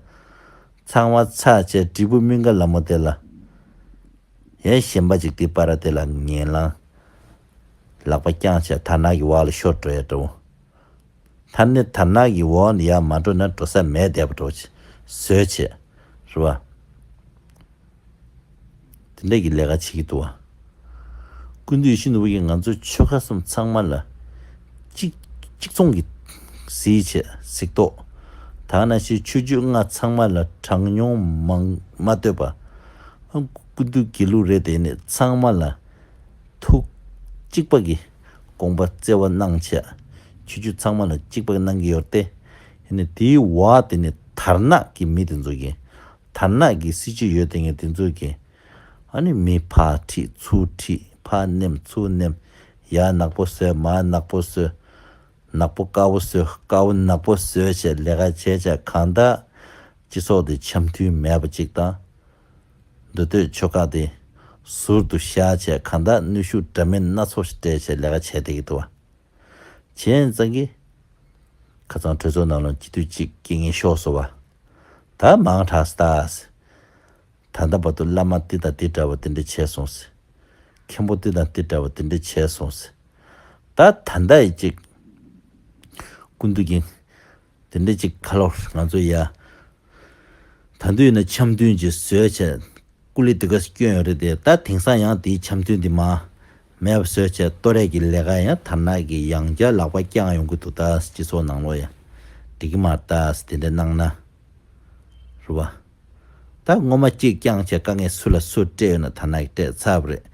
ཚང་མ་ཚར་བྱས། འབྲས་བུ་སྨིན་ག་ལ་མོ་དེ་ལ། ཡང་གཞན་པ་ཅིག་དེའི་བར་དེ་ལ་ངན་ལང་། ལག་པ་བརྐྱངས་བྱས་དར་ནག་གི་འོག་ལ་ཤོར་འགྲོ་ཡ་འདྲ་བོ། ད་ནི་དར་ནག་གི་འོག་ནས་ཡར་མ་འགྲོ་ན་འགྲོ་ས་མེད་བསྡད་པ་འདྲ་བོ་ཅིག་བཟོས་བྱས། རེད་བ། དེ་འདྲ་གི་ལས་ཀ་བྱེད་ཀྱི་འདུག་བ། སྐུ་མདུན་ཡིད་བཞིན་ནོར་བུ་གིས་ང་ཚོ་ཆོལ་ཁ་གསུམ་ཚང་མ་ལ་གཅིག་གཅིག་མཚུངས་ཀྱི་གཟིགས་བྱས་གཟིགས་རྟོག་ད་ག་ནང་བཞིན་ཆོས་བརྒྱུད་ལྔ་ཚང་མ་ལ་གྲངས་ཉུང་མང་མ་ལྟོས་པ། ཨ་སྐུ་མདུན་དགེ་ལུགས་རེད་དེ་ནི་ཚང་མ་ལ་ཐུགས་གཅིག་པ་གིས་དགོངས་པ་བརྩེ་བ་གནང་བྱས། ཆོས་བརྒྱུད་ཚང་མ་ལ་གཅིག་པ་གནང་གི་ཡོད་དེ། ཡིན་ནའི་དེའི་འོག་དེ་ནི་དར་ནག་གི་མི་དེ་ཚོ་གིས། དར་ནག་གི་སྲིད་བྱུས་ཡོད་དེ་ངས་དེ་ཚོ་གིས། ཨ་ནི་མི་ཕར་ཁྲིད་ཚུར་ཁྲིད། ཕར་མནན་ཚུར་མནན། ཡར་ནག་པོ་བཟོས། མར་ནག་པོ་བཟོས། ནག་པོ་དཀར་པོ་བཟོས། དཀར་པོ་ནག་པོ་བཟོས་བྱས་ལས་ཀ་བྱས་བྱས། གང་ལྟར་སྤྱི་ཚོགས་དེ་འཆམ་མཐུན་མེད་པ་ཅིག་དང་། མདོ་སྟོད་ཆོལ་ཁ་དེ་ཟུར་དུ་བཞག་བྱས། གང་ལྟར་གནོན་ཤུགས་འདྲ་མིན་སྣ་ཚོགས་ཤིག་སྤྲད་བྱས་ལས་ཀ་བྱས་བསྡད་ཀྱི་འདུག་བ། བྱས་ཙང་གི་ཁ་སང་གྲོས་ཚོགས་ནང་ལ་སྤྱི་འཐུས་གཅིག་རྐྱེན་ངན་ཤོར་སོང་བ། ད་མང་དྲགས་སོང་ད། ད་ལྟ་བར་དུ་བླ་མ་འདི་དང་འདི་འདྲ་བ་འདི་འདྲ་བྱས་སོང་ཟེར། མཁན་པོ་འདི་དང་འདི་འདྲ་བ་འདི་འདྲ་བྱས་སོང་ཟེར། ད་ད་ལྟ་ཡི་ཅིག་སྐུ་མདུན་གྱིས་འདི་འདྲ་ཅིག་ཁ་ལོག་ང་ཚོ་ཡ། ད་དུང་ཡིན་ན་འཆམ་མཐུན་ཅིག་བཟོས་བྱས་སྐུ་ལས་དེ་ག་སྐྱོན་ཡོད་རེད་དེ། ད་དེང་སང་ཡང་དེའི་འཆམ་མཐུན་འདི་མ་མེད་པ་བཟོས་བྱས་གཏོར་ཡས་ཀྱི་ལས་ཀ་ཡང་དར་ནག་གིས་ཡང་བསྐྱར་ལག་པ་བརྐྱངས་ཡོང་གི་འདུག་ད་སྤྱི་ཚོགས་ནང་ལོགས་ཡ་འགྲིག་གི་མ་རེད་ད་དེ་འདྲ་གནང་ན། རེད་བ། ད་སྔོན་མ་གཅིག་བརྐྱངས་བྱས་དཀའ་ངལ་སུ་ལ་སུ་སྤྲད་ཡོད་ན་དར་ནག་གིས་སྤྲད་ཚར་བ་རེད།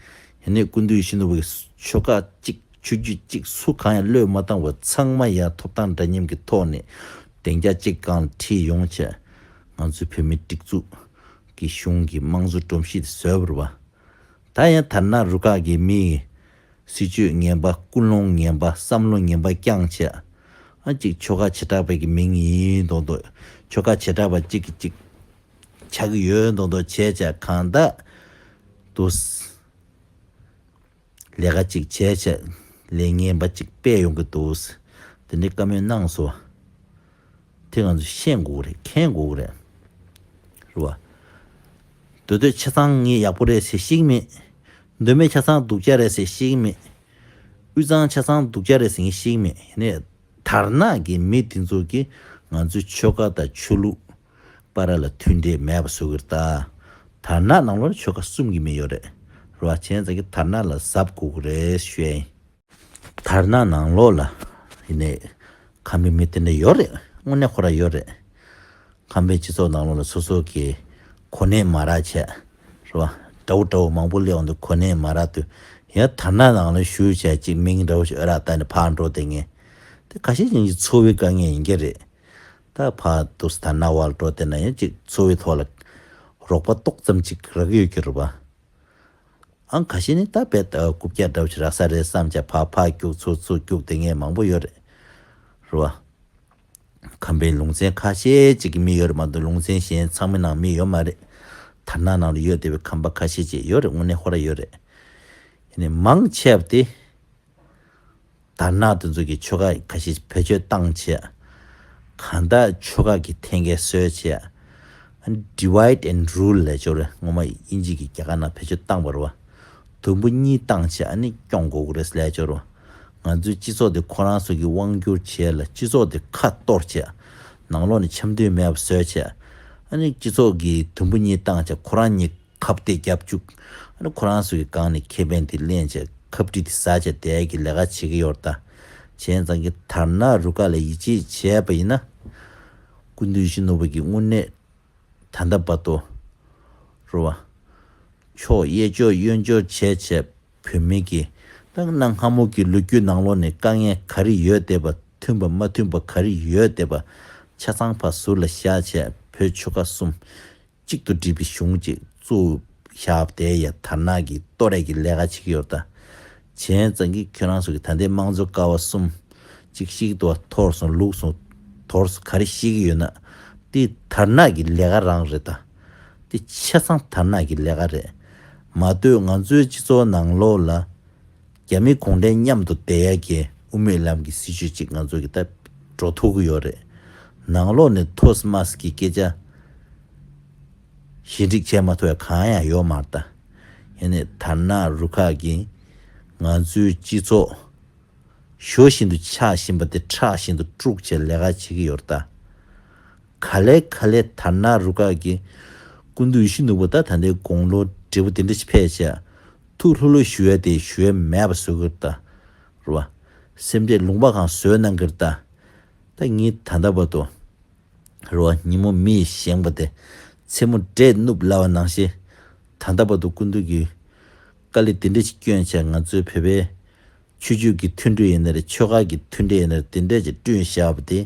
ཡིན་ནའི་སྐུ་མདུན་ཡིད་བཞིན་ནོར་བུ་གིས་ཆོལ་ཁ་གཅིག་ཆོས་བརྒྱུད་གཅིག་སུ་གང་ཡང་བློས་མ་བཏང་བར་ཚང་མ་ཡང་ཐོབ་ཐང་འདྲ་མཉམ་གྱི་ཐོག་ནས་བདེ་འཇགས་གཅིག་སྒང་ལ་ཁྲིད་ཡོང་བྱས། ང་ཚོའི་བོད་མིའི་སྒྲིག་འཛུགས་ཀྱི་གཞུང་གི་དམངས་གཙོ་སྒྲོམ་གཞི་དེ་བཟོས་པ་རེད་བ། ད་ཡང་དར་ནག་རུ་ཁག་གི་མིས་སྲིད་བྱུས་ངན་པ། ཀུན་སློང་ངན་པ། བསམ་བློ་ངན་པ་བསྐྱངས་བྱས། ཨ་གཅིག་ཆོལ་ཁ་བྱེ་བྲག་པ་གི་མིང་ཡིན་མདོག་མདོག་ཆོལ་ཁ་བྱེ་བྲག་པ་གཅིག་གིས་གཅིག་ཆགས་ཀྱི་ཡོད་མདོག་མདོག་བྱས་བྱས། གང་ལྟར་དུ་ལས་ཀ་གཅིག་བྱས་བྱས་ལས་ངན་པ་གཅིག་སྤེལ་ཡོང་གི་འདུག་དེ་འདྲའི་བཀའ་མོལ་གནང་སོང་བ། དེ་ང་ཚོས་ཤེས་དགོས་ཀྱི་རེད། མཁྱེན་དགོས་ཀྱི་རེད། རེད་བ། མདོ་སྟོད་ཆ་ཚང་ངས་ཡག་པོ་རེད་ཟེར་ཤེས་ཀྱི་མེད། མདོ་སྨད་ཆ་ཚང་སྡུག་ཅག་རེད་ཟེར་ཤེས་ཀྱི་མེད། དབུས་གཙང་ཆ་ཚང་སྡུག་ཅག་རེད་ཟེར་ངས་ཤེས་ཀྱི་མེད། ཡིན་ནའི་དར་ནག་གི་མི་དེ་ཚོ་གིས་ང་ཚོའི་ཆོལ་ཁ་དང་ཆོས་ལུགས་བར་ལ་མཐུན་འབྲེལ་མེད་པ་བཟོ་གི་རེད་ད། དར་ནག་ནང་ལོགས་ལ་ཆོལ་ཁ་གསུམ་གྱི་མི་ཡོད་རེད། རེད་བ། བྱས་ཙང་གི་དར་ནག་ལ་གཟབ་དགོས་ཀྱི་རེད་ཞུ་ཡ་ཡིན། དར་ནག་ནང་ལོགས་ལ་ཡིན་ནའི་ ཁམས་པའི་མི་དེ་འདྲ་ཡོད་རེད། དངོས་གནས་ཁོ་རང་ཡོད་རེད། ཁམས་པའི་སྤྱི་ཚོགས་ནང་ལོགས་ལ་སོ་སོ་གི་གོ་གནས་མ་རག་བྱས། རེད་བ། འདྲ་བོ་འདྲ་བོ་མང་པོ་སླེབས་འོང་དུས་གོ་གནས་མ་རག་དུས་ཡང་དར་ནག་ནང་ལ་ཞུགས་བྱས་ཅིག་མིང་འདྲ་བོ་ཞིག་ཨོ་རག་བཏང་ནས་ཕར་འགྲོ་བསྡད་མཁན་དེ་ཁ་ཤས་ཅིག་འཚོ་བའི་དཀའ་ངལ་ཡིན་གྱི་རེད། ད་ཕར་དུ་དར་ནག་བར་འགྲོ་བསྡད་ན་ཡང་ཅིག་འཚོ་བའི་ཐོག་ལ་རོགས་པ་ཏོག་ཙམ་ཅིག་རག་གི་ཡོད་ཀྱི་རེད་བ། ཨང་ཁ་ཤས་ནི་ད་བེད་རྐུབ་བཀྱག་འདྲ་བོ་ཞིག་རག་ས་རེད་བསམ་བྱས་ཕར་ཕར་རྒྱུག་ཚུར་ཚུར་རྒྱུག་བསྡད་མཁན་མང་པོ་ཡོད་རེད། རེད་བ། ཁམས་པའི་ལུང་ཚན་ཁ་ཤས་ཅིག་གི་མི་ཡོད་རེད་མ་གཏོགས་ལུང་ཚན་གཞན་ཚང་མའི་ནང་མི་ཡོད་མ་རེད། དར་ནག་ནང་ལ་ཡོད་བསྡད་པའི་ཁམས་པ་ཁ་ཤས་ཅིག་ཡོད་རེད། དངོས་གནས་ཧོ་ར་ཡོད་རེད། ཡིན་ནའི་མང་ཆེ་བ་དེ། དར་ནག་དེ་ཚོ་གི་ཆོལ་ཁ་ཁ་ཤས་བེད་སྤྱོད་བཏང་བྱས། གང་ལྟར་ཆོལ་ཁ་གི་འཐེན་འཁྱེར་བཟོས་བྱས། ཨ་ནི་divide and rule ལབ་ཡ་ཅིག་ཡོད་རེད། སྔོན་མ་དབྱིན་ཇི་གིས་རྒྱ་གར་ནང་བེད་སྤྱོད་བཏང་བ་རེད་བ། དུམ་བུ་གཉིས་བཏང་བྱས་ཨ་ནི་སྐྱོང་དགོས་ཀྱི་རེད་ལབ་ཡ་ཅིག་ཡོད་རེད་བ། ང་ཚོའི་སྤྱི་ཚོགས་དེ་ཁོ་རང་ཚོ་གི་དབང་བསྒྱུར་བྱས་ལ་སྤྱི་ཚོགས་དེ་ཁ་གཏོར་བྱས། ནང་ལོགས་ནས་འཆམ་མཐུན་མེད་པ་བཟོས་བྱས། ཨ་ནི་སྤྱི་ཚོགས་ཀྱི་དུམ་བུ་གཉིས་བཏང་བྱས་ཁོ་རང་གཉིས་ཁ་གཏད་བརྒྱབ་བཅུག་ཨ་ནི་ཁོ་རང་ཚོ་གི་སྒང་ནས་ཁེ་ཕན་དེ་ལེན་བྱས་ཁ་བྲིས་དེ་ཟ་བྱས་དེ་གི་ལས་ཀ་བྱེད་ཀྱི་ཡོད་རེད་ད། བྱས་ཙང་གི་དར་ནག་རུ་ཁག་ལ་ཡིད་ཆེས་བྱས་པ་ཡིན་ན། སྐུ་མདུན་ཡིད་བཞིན་ནོར་བུ་གིས་དངོས་གནས་ད་ལྟ་བར་དུ། རེད་བ། ཕྱོགས་གཡས་ཕྱོགས་གཡོན་ཕྱོགས་བྱས་བྱས་བོད་མི་གི་ད་གནའ་སྔ་མོ་གི་ལོ་རྒྱུས་ནང་ལོགས་ནས་དཀའ་ངལ་ག་རེ་ཡོད་བསྡད་པ་མཐུན་པ་མ་མཐུན་པ་ག་རེ་ཡོད་བསྡད་པ་ཆ་ཚང་ཕར་ཟུར་ལ་བཞག་བྱས་བོད་ཆོལ་ཁ་གསུམ། གཅིག་ཏུ་སྒྲིལ་བའི་གཞུང་གཅིག་བཙུགས་བཞག་པ་དེ་ཡ་དར་ནག་གི་གཏོར་ཡ་གི་ལས་ཀ་བྱེད་ཀྱི་ཡོད་ད། བྱས་ཙང་གི་ཁྱོད་རང་ཚོ་གི་ད་ལྟའི་དམངས་གཙོ་ཀ་བ་གསུམ་གཅིག་བཤིག་ཏུ་འཐོར་སོང་ལུག་སོང་དོར་སོང་ག་རེ་བཤིག་གི་ཡོད་ན། དེ་དར་ནག་གི་ལས་ཀ་རང་རེད་ད། དེ་ཆ་ཚང་དར་ནག་གི་ལས་ཀ་རེད། མ་གཏོགས་ང་ཚོའི་སྤྱི་ཚོགས་ནང་ལོགས་ལ། རྒྱ་མི་གུང་ཁྲན་མཉམ་དུ་བསྡད་ཡ་གི་དབུ་མའི་ལམ་གྱི་སྲིད་བྱུས་ཅིག་ང་ཚོ་གི་ད་འགྲོ་ཐུབ་ཀྱི་ཡོད་རེད། ནང་ལོགས་ནས་ཐོས་མ་སི་གི་སྐད་ཆ་ཞི་འགྲིག་བྱས་མ་ཐུབ་ཡ་གང་ཡང་ཡོད་མ་རེད་ད། ཡིན་ནའི་དར་ནག་རུ་ཁག་གིས་ང་ཚོའི་སྤྱི་ཚོགས་ཞོ་བཞིན་དུ་ཆགས་བཞིན་པ་དེ་ཁྲག་བཞིན་དུ་དཀྲུགས་བྱས་ལས་ཀ་བྱེད་ཀྱི་ཡོད་རེད་ད། ག་ལེ་ག་ལེ་དར་ནག་རུ་ཁག་གིས་སྐུ་མདུན་ཡིད་བཞིན་ནོར་བུ་ད་ད་ལྟའི་དགུང་ལོ་བགྲེས་པོ་དེ་འདྲ་ཞིག་ཕེབས་བྱས་ཐུགས་ལྷོད་ལྷོད་ཞུ་ཡ་དེ་ཞུ་ཡ་མེད་པ་བཟོ་གི་རེད་ད། རེད་བ། སེམས་ཁྲལ་ལུང་པ་གང་བཟོས་གནང་གི་རེད་ད། ད་ངས་ད་ལྟ་བར་དུ། རེད་བ། ཉིན་མོ་མི་ཡིས་བཞེངས་པ་དེ། མཚན་མོ་འདྲེས་ནུབ་ལབ་པ་ནང་བཞིན། ད་ལྟ་བར་དུ་སྐུ་མདུན་གྱིས་དཀའ་ལས་དེ་འདྲ་ཞིག་བསྐྱོན་བྱས་ང་ཚོའི་བོད་པའི་ཆོས་བརྒྱུད་ཀྱི་མཐུན་སྒྲིལ་ཡིན་ན་རེད། ཆོལ་ཁ་གི་མཐུན་སྒྲིལ་ཡིན་ན་རེད། དེ་འདྲ་ཅིག་བསྐྲུན་བཞག་པ་དེ།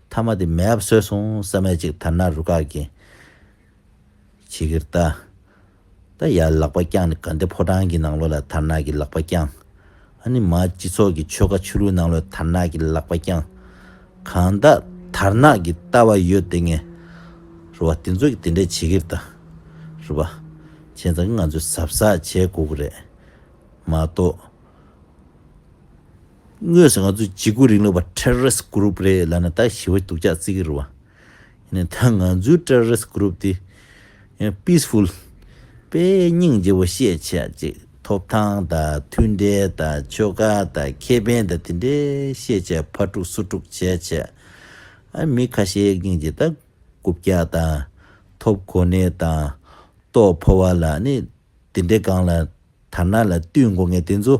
མཐའ་མ་དེ་མེད་པ་བཟོས་སོང་བསམ་ཡ་ཅིག་དར་ནག་རུ་ཁག་གིས་བྱེད་ཀྱི་རེད་ད། ད་ཡར་ལག་པ་བརྐྱངས་ནས་དགའ་ལྡན་ཕོ་བྲང་གི་ནང་ལོགས་ལ་དར་ནག་གི་ལག་པ་བརྐྱངས། ཨ་ནི་མར་སྤྱི་ཚོགས་ཀྱི་ཆོལ་ཁ་ཆོས་ལུགས་ནང་ལོགས་དར་ནག་གི་ལག་པ་བརྐྱངས། གང་ལྟར་དར་ནག་གི་ལྟ་བ་ཡོད་དེ་ངས། རེད་བ། དེ་ཚོ་གིས་དེ་འདྲ་བྱེད་ཀྱི་རེད་ད། རེད་བ། བྱས་ཙང་ང་ཚོས་གཟབ་གཟབ་བྱེད་དགོས་ཀྱི་རེད། མ་གཏོགས། དངོས་སུ་ང་ཚོ་འཇིགས་སྐུལ་རིང་ལུགས་པ་terrorist group རེད་ལབ་ན་ད་ཞི་བ་སྡུག་ཅག་བརྩི་གི་རེད་བ། ཡིན་ནའི་ད་ང་ཚོའི་terrorist group དེ་ཡང་peaceful དཔེ་སྙིང་རྗེ་བོ་བཤད་བྱས་ཅིག་ཐོབ་ཐང་དང་མཐུན་འབྲེལ་དང་ཆོལ་ཁ་དང་ཁེ་ཕན་དང་དེ་འདྲའི་བཤད་བྱས་ཕར་དཀྲུག་ཚུར་དཀྲུག་བྱས་བྱས། ཨ་མི་ཁ་ཤས་སྙིང་རྗེ་ད་རྐུབ་བཀྱག་དང་ཐོབ་གོ་གནས་དང་ལྟོ་ཕོར་པ་ལ་ནི་དེ་འདྲའི་སྒང་ལ་དར་ནག་ལ་བསྟུན་དགོས་མཁན་དེ་ཚོ་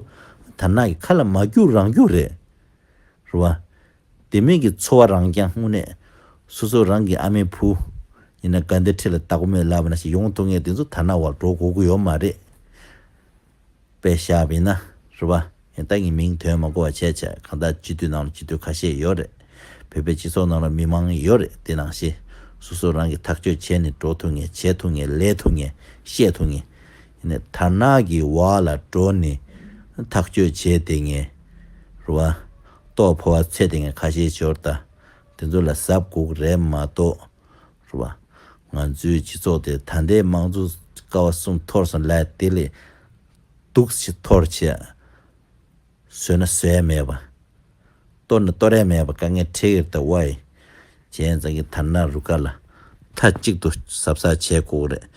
དར་ནག་གི་ཁ་ལ་མ་རྒྱུག་རང་རྒྱུག་རེད། རེད་བ། དེ་མིན་གྱི་འཚོ་བ་རང་རྐྱང་དངོས་གནས། སོ་སོ་རང་གི་ཨ་མའི་བུ། ཡིན་ན་དགའ་ལྡན་ཁྲི་ལ་བདག་པོ་མེད་ལབ་པ་ནང་བཞིན་ཡོང་ཐུབ་མཁན་དེ་ཚོ་དར་ནག་བར་འགྲོ་དགོས་ཀྱི་ཡོད་མ་རེད། དཔེ་བཞག་པ་ཡིན་ན། རེད་བ། ཡིན་ད་ངས་མིང་དོན་མ་གོ་བ་བྱས་བྱས་གང་ལྟར་སྤྱི་འཐུས་ནང་ལ་སྤྱི་འཐུས་ཁ་ཤས་ཡོད་རེད། བོད་པའི་སྤྱི་ཚོགས་ནང་ལ་མི་མང་ཡོད་རེད་དེ་ནང་བཞིན། སོ་སོ་རང་གིས་ཐག་གཅོད་བྱས་ནས་འགྲོ་ཐུབ་མཁན་བྱེད་ཐུབ་མཁན་ལས་ཐུབ་མཁན་བཤད་ཐུབ་མཁན། ཡིན་ནའི་དར་ནག་གི་འོག་ལ་འགྲོ་ནས་ཐག་གཅོད་བྱས་བསྡད་མཁན། རེད་བ། ལྟོ་ཕོར་པ་འཚོལ་བསྡད་མཁན་ཁ་ཤས་ཡོད་རེད་ད། དེ་ཚོ་ལ་གཟབ་དགོས་ཀྱི་རེད་མ་གཏོགས། རེད་བ། ང་ཚོའི་སྤྱི་ཚོགས་དེ་ད་ལྟའི་དམངས་གཙོ་ཀ་བ་གསུམ་འཐོར་སོང་ལབ་དེ་ལས་སྡུག་ཅིག་འཐོར་བྱས། བཟོས་ན་བཟོ་ཡ་མེད་པ། གཏོར་ན་གཏོར་ཡ་མེད་པ་དཀའ་ངལ་འཕྲད་ཀྱི་རེད་ད་ཝའི། བྱས་ཙང་གི་དར་ནག་རུ་ཁག་ལ་མཐའ་གཅིག་ཏུ་གཟབ་གཟབ་བྱེད་དགོས་ཀྱི་རེད།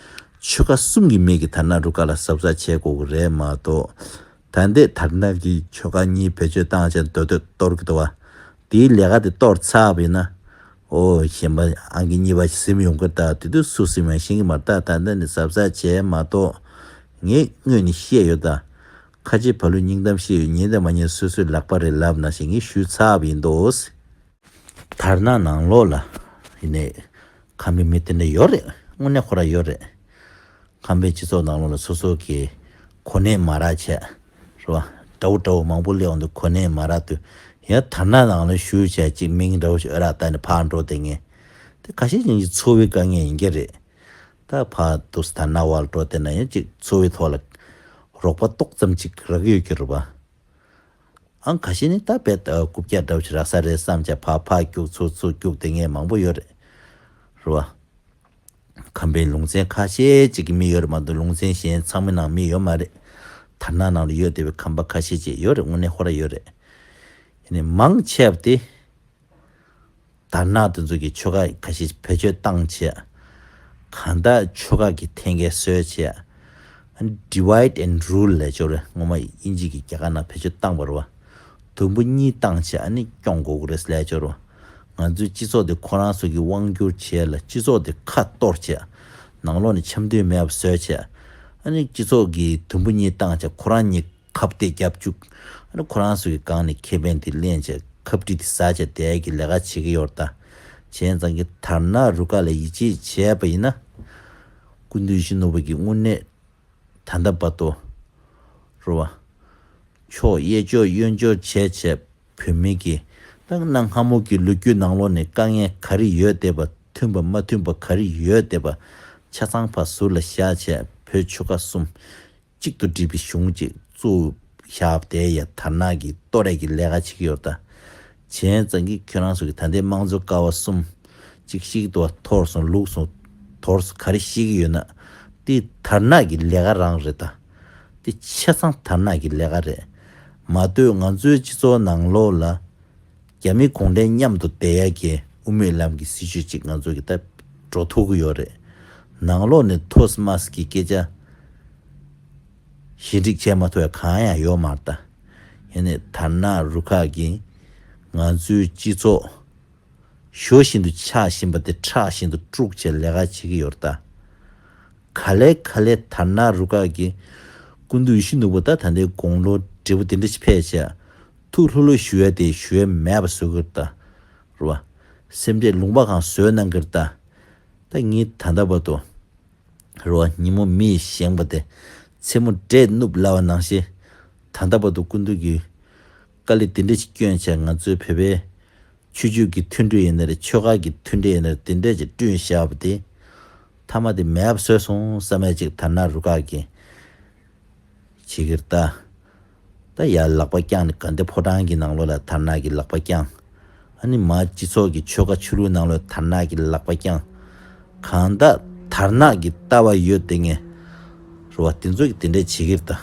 ཆོལ་ཁ་གསུམ་གྱི་མི་གིས་དར་ནག་རུ་ཁག་ལ་གཟབ་གཟབ་བྱེད་དགོས་ཀྱི་རེད་མ་གཏོགས། ད་ལྟའི་དར་ནག་གིས་ཆོལ་ཁ་གཉིས་བེད་སྤྱོད་བཏང་བྱས་མདོ་སྟོད་གཏོར་གྱི་འདུག་བ། དེའི་ལས་ཀ་དེ་གཏོར་ཚར་བ་ཡིན་ན། ཨོ་གཞན་པ་ཨང་ཀི་གཉིས་པ་ཞིག་ཟིན་ཡོང་གི་རེད་ད། དེ་དུས་སུ་ཟིན་མ་ཤེས་ཀྱི་མ་རེད་ད། ད་ལྟ་ནས་གཟབ་གཟབ་བྱས་མ་གཏོགས། ངས་སྔོན་ནས་བཤད་ཡོད་ད། ཁ་ཆེ་བ་ལུས་སྙིང་གཏམ་བཤད་ཡོད། ཉན་དང་མ་ཉན་སོ་སོའི་ལག་པ་རེད་ལབ་ནང་བཞིན་ངས་ཞུས་ཚར་བ་ཡིན་འདུག་དར་ནག་ནང་ལོགས་ལ་ཡིན་ནའི་ཁམས་པའི་མི་དེ་འདྲ་ཡོད་རེད། དངོས་གནས་ཁོ་རང་ཡོད་རེད། ཁམས་པའི་སྤྱི་ཚོགས་ནང་ལོགས་ལ་སོ་སོ་གི་གོ་གནས་མ་རག་བྱས། རེད་བ། འདྲ་བོ་འདྲ་བོ་མང་པོ་སླེབས་འོང་དུས་གོ་གནས་མ་རག་དུས་ཡང་དར་ནག་ནང་ལ་ཞུགས་བྱས་ཅིག་མིང་འདྲ་བོ་ཞིག་ཨོ་རག་བཏང་ནས་ཕར་འགྲོ་བསྡད་མཁན་དེ་ཁ་ཤས་ཅིག་འཚོ་བའི་དཀའ་ངལ་ཡིན་གྱི་རེད། ད་ཕར་དུས་དར་ནག་བར་འགྲོ་བསྡད་ན་ཡང་ཅིག་འཚོ་བའི་ཐོག་ལ་རོགས་པ་ཏོག་ཙམ་ཅིག་རག་གི་ཡོད་ཀྱི་རེད་བ། ཨང་ཁ་ཤས་ནི་ད་དཔེ་ད་རྐུབ་བཀྱག་འདྲ་བོ་ཞིག་རག་ས་རེད་བསམ་བྱས་ཕར་ཕར་རྒྱུག་ཚུར་ཚུར་རྒྱུག་བསྡད་མཁན་མང་པོ་ཡོད་རེད། རེད་བ། ཁམས་པའི་ལུང་ཚན་ཁ་ཤས་ཅིག་གི་མི་ཡོད་རེད་མ་གཏོགས་ལུང་ཚན་གཞན་ཚང་མའི་ནང་མི་ཡོད་མ་རེད། དར་ནག་ནང་ལ་ཡོད་བསྡད་པའི་ཁམས་པ་ཁ་ཤས་ཅིག་ཡོད་རེད། དངོས་གནས་ཧོ་ར་ཡོད་རེད། ཡིན་ནའི་མང་ཆེ་བ་དེ། དར་ནག་དེ་ཚོ་གི་ཆོལ་ཁ་ཁ་ཤས་བེད་སྤྱོད་བཏང་བྱས། གང་ལྟར་ཆོལ་ཁ་གི་འཐེན་འཁྱེར་བཟོས་བྱས། ཨ་ནི་divide and rule ལབ་ཡ་ཅིག་ཡོད་རེད། སྔོན་མ་དབྱིན་ཇི་གི་རྒྱ་གར་ནང་བེད་སྤྱོད་བཏང་བ་རེད་བ། དུམ་བུ་གཉིས་བཏང་བྱས་ཨ་ནི་སྐྱོང་དགོས་ཀྱི་རེད་ལབ་ཡ་ཅིག་ཡོད་རེད་བ། ང་ཚོའི་སྤྱི་ཚོགས་དེ་ཁོ་རང་ཚོ་གིས་དབང་བསྒྱུར་བྱས་ལ་སྤྱི་ཚོགས་དེ་ཁ་གཏོར་བྱས། ནང་ལོགས་ནས་འཆམ་མཐུན་མེད་པ་བཟོས་བྱས། ཨ་ནི་སྤྱི་ཚོགས་ཀྱི་དུམ་བུ་གཉིས་བཏང་བྱས་ཁོ་རང་གཉིས་ཁ་གཏད་རྒྱབ་བཅུག་ཨ་ནི་ཁོ་རང་ཚོ་གི་སྒང་ནས་ཁེ་ཕན་དེ་ལེན་བྱས་ཁ་པར་དེ་ཟ་བྱས་བསྡད་ཀྱི་ལས་ཀ་བྱེད་ཀྱི་ཡོད་རེད་ད། བྱས་ཙང་གི་དར་ནག་རུ་ཁག་ལ་ཡིད་ཆེས་བྱས་པ་ཡིན་ན། སྐུ་མདུན་ཡིད་བཞིན་ནོར་བུ་གིས་དངོས་གནས་ད་ལྟ་བར་དུ། རེད་བ། ཕྱོགས་གཡས་ཕྱོགས་གཡོན་ཕྱོགས་བྱས་བྱས་བོད་མི་གི་ད་གནའ་སྔ་མོ་གི་ལོ་རྒྱུས་ནང་ལོགས་ནས་དཀའ་ངལ་ག་རེ་ཡོད་བསྡད་པ་མཐུན་པ་མ་མཐུན་པ་ག་རེ་ཡོད་བསྡད་པ་ཆ་ཚང་ཕར་ཟུར་ལ་བཞག་བྱས་བོད་ཆོལ་ཁ་གསུམ། གཅིག་ཏུ་སྒྲིལ་བའི་གཞུང་གཅིག་བཙུགས་བཞག་པ་དེ་ཡ་དར་ནག་གི་གཏོར་རེས་ཀྱི་ལས་ཀ་བྱེད་ཀྱི་ཡོད་ད། བྱས་ཙང་གི་ཁྱོད་རང་ཚོ་གི་ད་ལྟའི་དམངས་གཙོ་ཀ་བ་གསུམ་གཅིག་ཤིག་ཏུ་འཐོར་སོང་ལུག་སོང་དོར་སོང་ག་རེ་ཤེས་ཀྱི་ཡོད་ན། དེ་དར་ནག་གི་ལས་ཀ་རང་རེད་ད། དེ་ཆ་ཚང་དར་ནག་གི་ལས་ཀ་རེད། མ་གཏོགས་ང་ཚོའི་སྤྱི་ཚོགས་ནང་ལོགས་ལ། རྒྱ་མི་གུང་ཁྲན་མཉམ་དུ་བསྡད་ཡ་གི་དབུ་མའི་ལམ་གྱི་སྲིད་བྱུས་ཅིག་ང་ཚོ་གི་ད་འགྲོ་ཐུབ་ཀྱི་ཡོད་རེད། ནང་ལོགས་ནས་ཐོས་མ་ཟེར་གྱི་སྐད་ཆ་ཞི་འགྲིག་བྱས་མ་ཐུབ་ཡ་གང་ཡང་ཡོད་མ་རེད་ད། ཡིན་ནའི་དར་ནག་རུ་ཁག་གིས་ང་ཚོའི་སྤྱི་ཚོགས་ཞོ་བཞིན་དུ་ཆགས་བཞིན་པ་དེ་ཁྲག་བཞིན་དུ་དཀྲུགས་བྱས་ལས་ཀ་བྱེད་ཀྱི་ཡོད་རེད་ད། ག་ལེ་ག་ལེ་དར་ནག་རུ་ཁག་གིས་སྐུ་མདུན་ཡིད་བཞིན་ནོར་བུ་ད་ད་ལྟའི་དགུང་ལོ་བགྲེས་པོ་དེ་འདྲ་ཞིག་ཕེབས་བྱས་ཐུགས་ལྷོད་ལྷོད་ཞུ་ཡ་དེ་ཞུ་ཡ་མེད་པ་བཟོ་གི་རེད་ད། རེད་བ། སེམས་ཁྲལ་ལུང་པ་གང་བཟོས་གནང་གི་རེད་ད། ད་ངས་ད་ལྟ་བར་དུ། རེད་བ། ཉིན་མོ་མི་ཡིས་བཞེངས་པ་དེ་མཚན་མོ་འདྲེས་ནུབ་སླ་བ་ནང་བཞིན། ད་ལྟ་བར་དུ་སྐུ་མདུན་གྱིས་དཀའ་ལས་དེ་འདྲ་ཞིག་བསྐྱོན་བྱས་ང་ཚོའི་བོད་པའི་ཆོས་བརྒྱུད་ཀྱི་མཐུན་སྒྲིལ་ཡིན་ན་རེད། ཆོལ་ཁ་གི་མཐུན་སྒྲིལ་ཡིན་ན་རེད། དེ་འདྲ་ཞིག་བསྐྲུན་བཞག་པ་དེ་མཐའ་མ་དེ་མེད་པ་བཟོས་སོང་བསམ་ཡ་ཅིག་དར་ནག་རུ་ཁག་གིས་བྱེད་ཀྱི་རེད་ད། ད་ཡར་ལག་པ་བརྐྱངས་ནས་དགའ་ལྡན་ཕོ་བྲང་གི་ནང་ལོགས་ལ་དར་ནག་གིས་ལག་པ་བརྐྱངས། ཨ་ནི་མར་སྤྱི་ཚོགས་ཀྱི་ཆོལ་ཁ་ཆོས་ལུགས་ནང་ལོགས་དར་ནག་གིས་ལག་པ་བརྐྱངས། གང་ལྟར་དར་ནག་གི་ལྟ་བ་ཡོད་དེ་ངས། རེད་བ། དེ་ཚོ་གིས་དེ་འདྲས་བྱེད་ཀྱི་རེད་ད།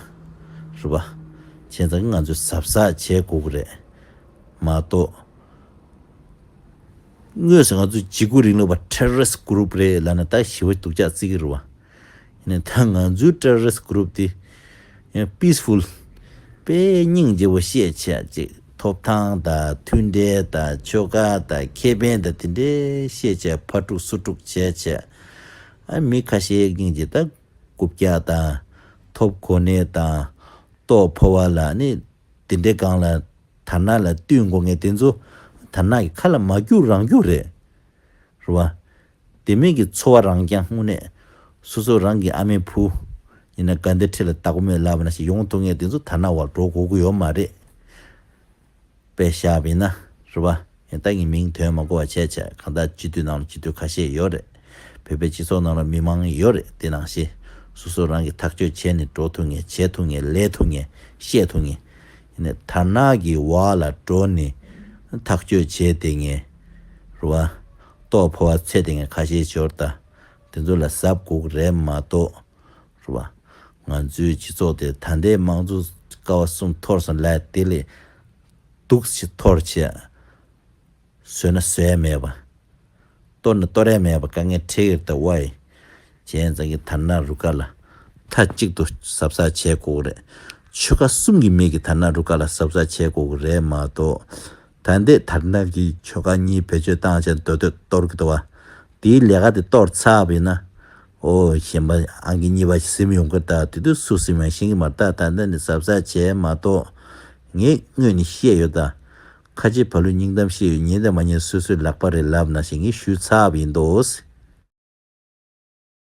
རེད་བ། བྱས་ཙང་ང་ཚོས་གཟབ་གཟབ་བྱེད་དགོས་ཀྱི་རེད། མ་གཏོགས། དངོས་སུ་ང་ཚོ་འཇིགས་སྐུལ་རིང་ལུགས་པ་terrorist group རེད་ལབ་ན་ད་ཞི་བ་སྡུག་ཅག་བརྩི་གི་རེད་བ། ཡིན་ནའི་ད་ང་ཚོའི་terrorist group དེ་ཡང་peaceful དཔེ་སྙིང་རྗེ་བོ་བཤད་བྱས་ཅིག་ཐོབ་ཐང་དང་མཐུན་འབྲེལ་དང་ཆོལ་ཁ་དང་ཁེ་ཕན་དང་དེ་འདྲའི་བཤད་བྱས་ཕར་དཀྲུག་ཚུར་དཀྲུག་བྱས་བྱས། ཨ་མི་ཁ་ཤས་སྙིང་རྗེ་ད་རྐུབ་བཀྱག་དང་ཐོབ་གོ་གནས་དང་ལྟོ་ཕོ་བ་ལ་ནི། དེ་འདྲའི་སྒང་ལ་དར་ནག་ལ་བསྟུན་དགོས་ངེས་དེ་ཚོ་དར་ནག་གི་ཁ་ལ་མ་རྒྱུག་རང་རྒྱུག་རེད། རེད་བ། དེ་མིན་གྱི་འཚོ་བ་རང་རྐྱང་དངོས་གནས་སོ་སོ་རང་གི་ཨ་མའི་བུ་ཡིན་ན་དགའ་ལྡན་ཁྲི་ལ་བདག་པོ་མེད་ལབ་པ་ན་ཞིག་ཡོང་ཐུབ་ངེས་དེ་ཚོ་དར་ནག་བར་འགྲོ་དགོས་ཀྱི་ཡོད་མ་རེད། དཔེ་བཞག་པ་ཡིན་ན་རེད་བ། ཡང་ད་ངས་མིང་དོན་མ་གོ་བ་བྱས་བྱས་གང་ལྟར་སྤྱི་འཐུས་ནང་ལ་སྤྱི་འཐུས་ཁ་ཤས་ཡོད་རེད། བོད་པའི་སྤྱི་ཚོགས་ནང་ལ་མི་མང་ཡོད་རེད། དེ་ནང་བཞིན་སོ་སོ་རང་གིས་ཐག་གཅོད་བྱས་ནས་འགྲོ་ཐུབ་ངེས་བྱེད་ཐུབ་ངེས་ལས་ཐུབ་ངེས་བཤད་ཐུབ་ངེས། ཡིན་ནའི་དར་ནག་གི་འོག་ལ་འགྲོ་ནས་ཐག་གཅོད་བྱས་བསྡད་མཁན་རེད་བ། ལྟོ་ཕོ་བ་འཚོས་བསྡད་མཁན་ཁ་ཤས་ཡོད་རེད་ད། དེ་ཚོ་ལ་གཟབ་དགོས་ཀྱི་རེད་མ་གཏོགས། རེད་བ། ང་ཚོའི་སྤྱི་ཚོགས་དེ་ད་ལྟའི་དམངས་གཙོ་ཀ་བ་གསུམ་འཐོར་སོང་ལབ་དེ་ལས་སྡུག་ཅིག་འཐོར་བྱས། བཟོས་ན་བཟོ་ཡ་མེད་པ། གཏོར་ན་གཏོར་ཡ་མེད་པ་དཀའ་ངལ་འཕྲད་ཀྱི་རེད་ད་ཝའི། བྱས་ཙང་གི་དར་ནག་རུ་ཁག་ལ་མཐའ་གཅིག་ཏུ་གཟབ་གཟབ་བྱེད་དགོས་ཀྱི་རེད། ཆོལ་ཁ་གསུམ་གྱི་མི་གིས་དར་ནག་རུ་ཁག་ལ་གཟབ་གཟབ་བྱེད་དགོས་ཀྱི་རེད་མ་གཏོགས། ད་ལྟའི་དར་ནག་གིས་ཆོལ་ཁ་གཉིས་བེད་སྤྱོད་བཏང་བྱས་མདོ་སྟོད་གཏོར་གྱི་འདུག་བ། དེའི་ལས་ཀ་དེ་གཏོར་ཚར་བ་ཡིན་ན། ཨོ་གཞན་པ་ཨང་ཀི་གཉིས་པ་ཞིག་ཟིན་ཡོང་གི་ད། དེ་དུས་སུ་ཟིན་མིན་ཤེས་ཀྱི་མ་རེད་ད། ད་ལྟ་ནས་གཟབ་གཟབ་བྱས་མ་གཏོགས། ངས་སྔོན་ནས་བཤད་ཡོད་ད། ཁ་རྗེ་བ་ལུས་སྙིང་གཏམ་བཤད་ཡོད། ཉན་དང་མ་ཉན་སོ་སོའི་ལག་པ་རེད་ལབ་ན་ཞེས་ངས་ཞུས་ཚར་བ་ཡིན་དོ།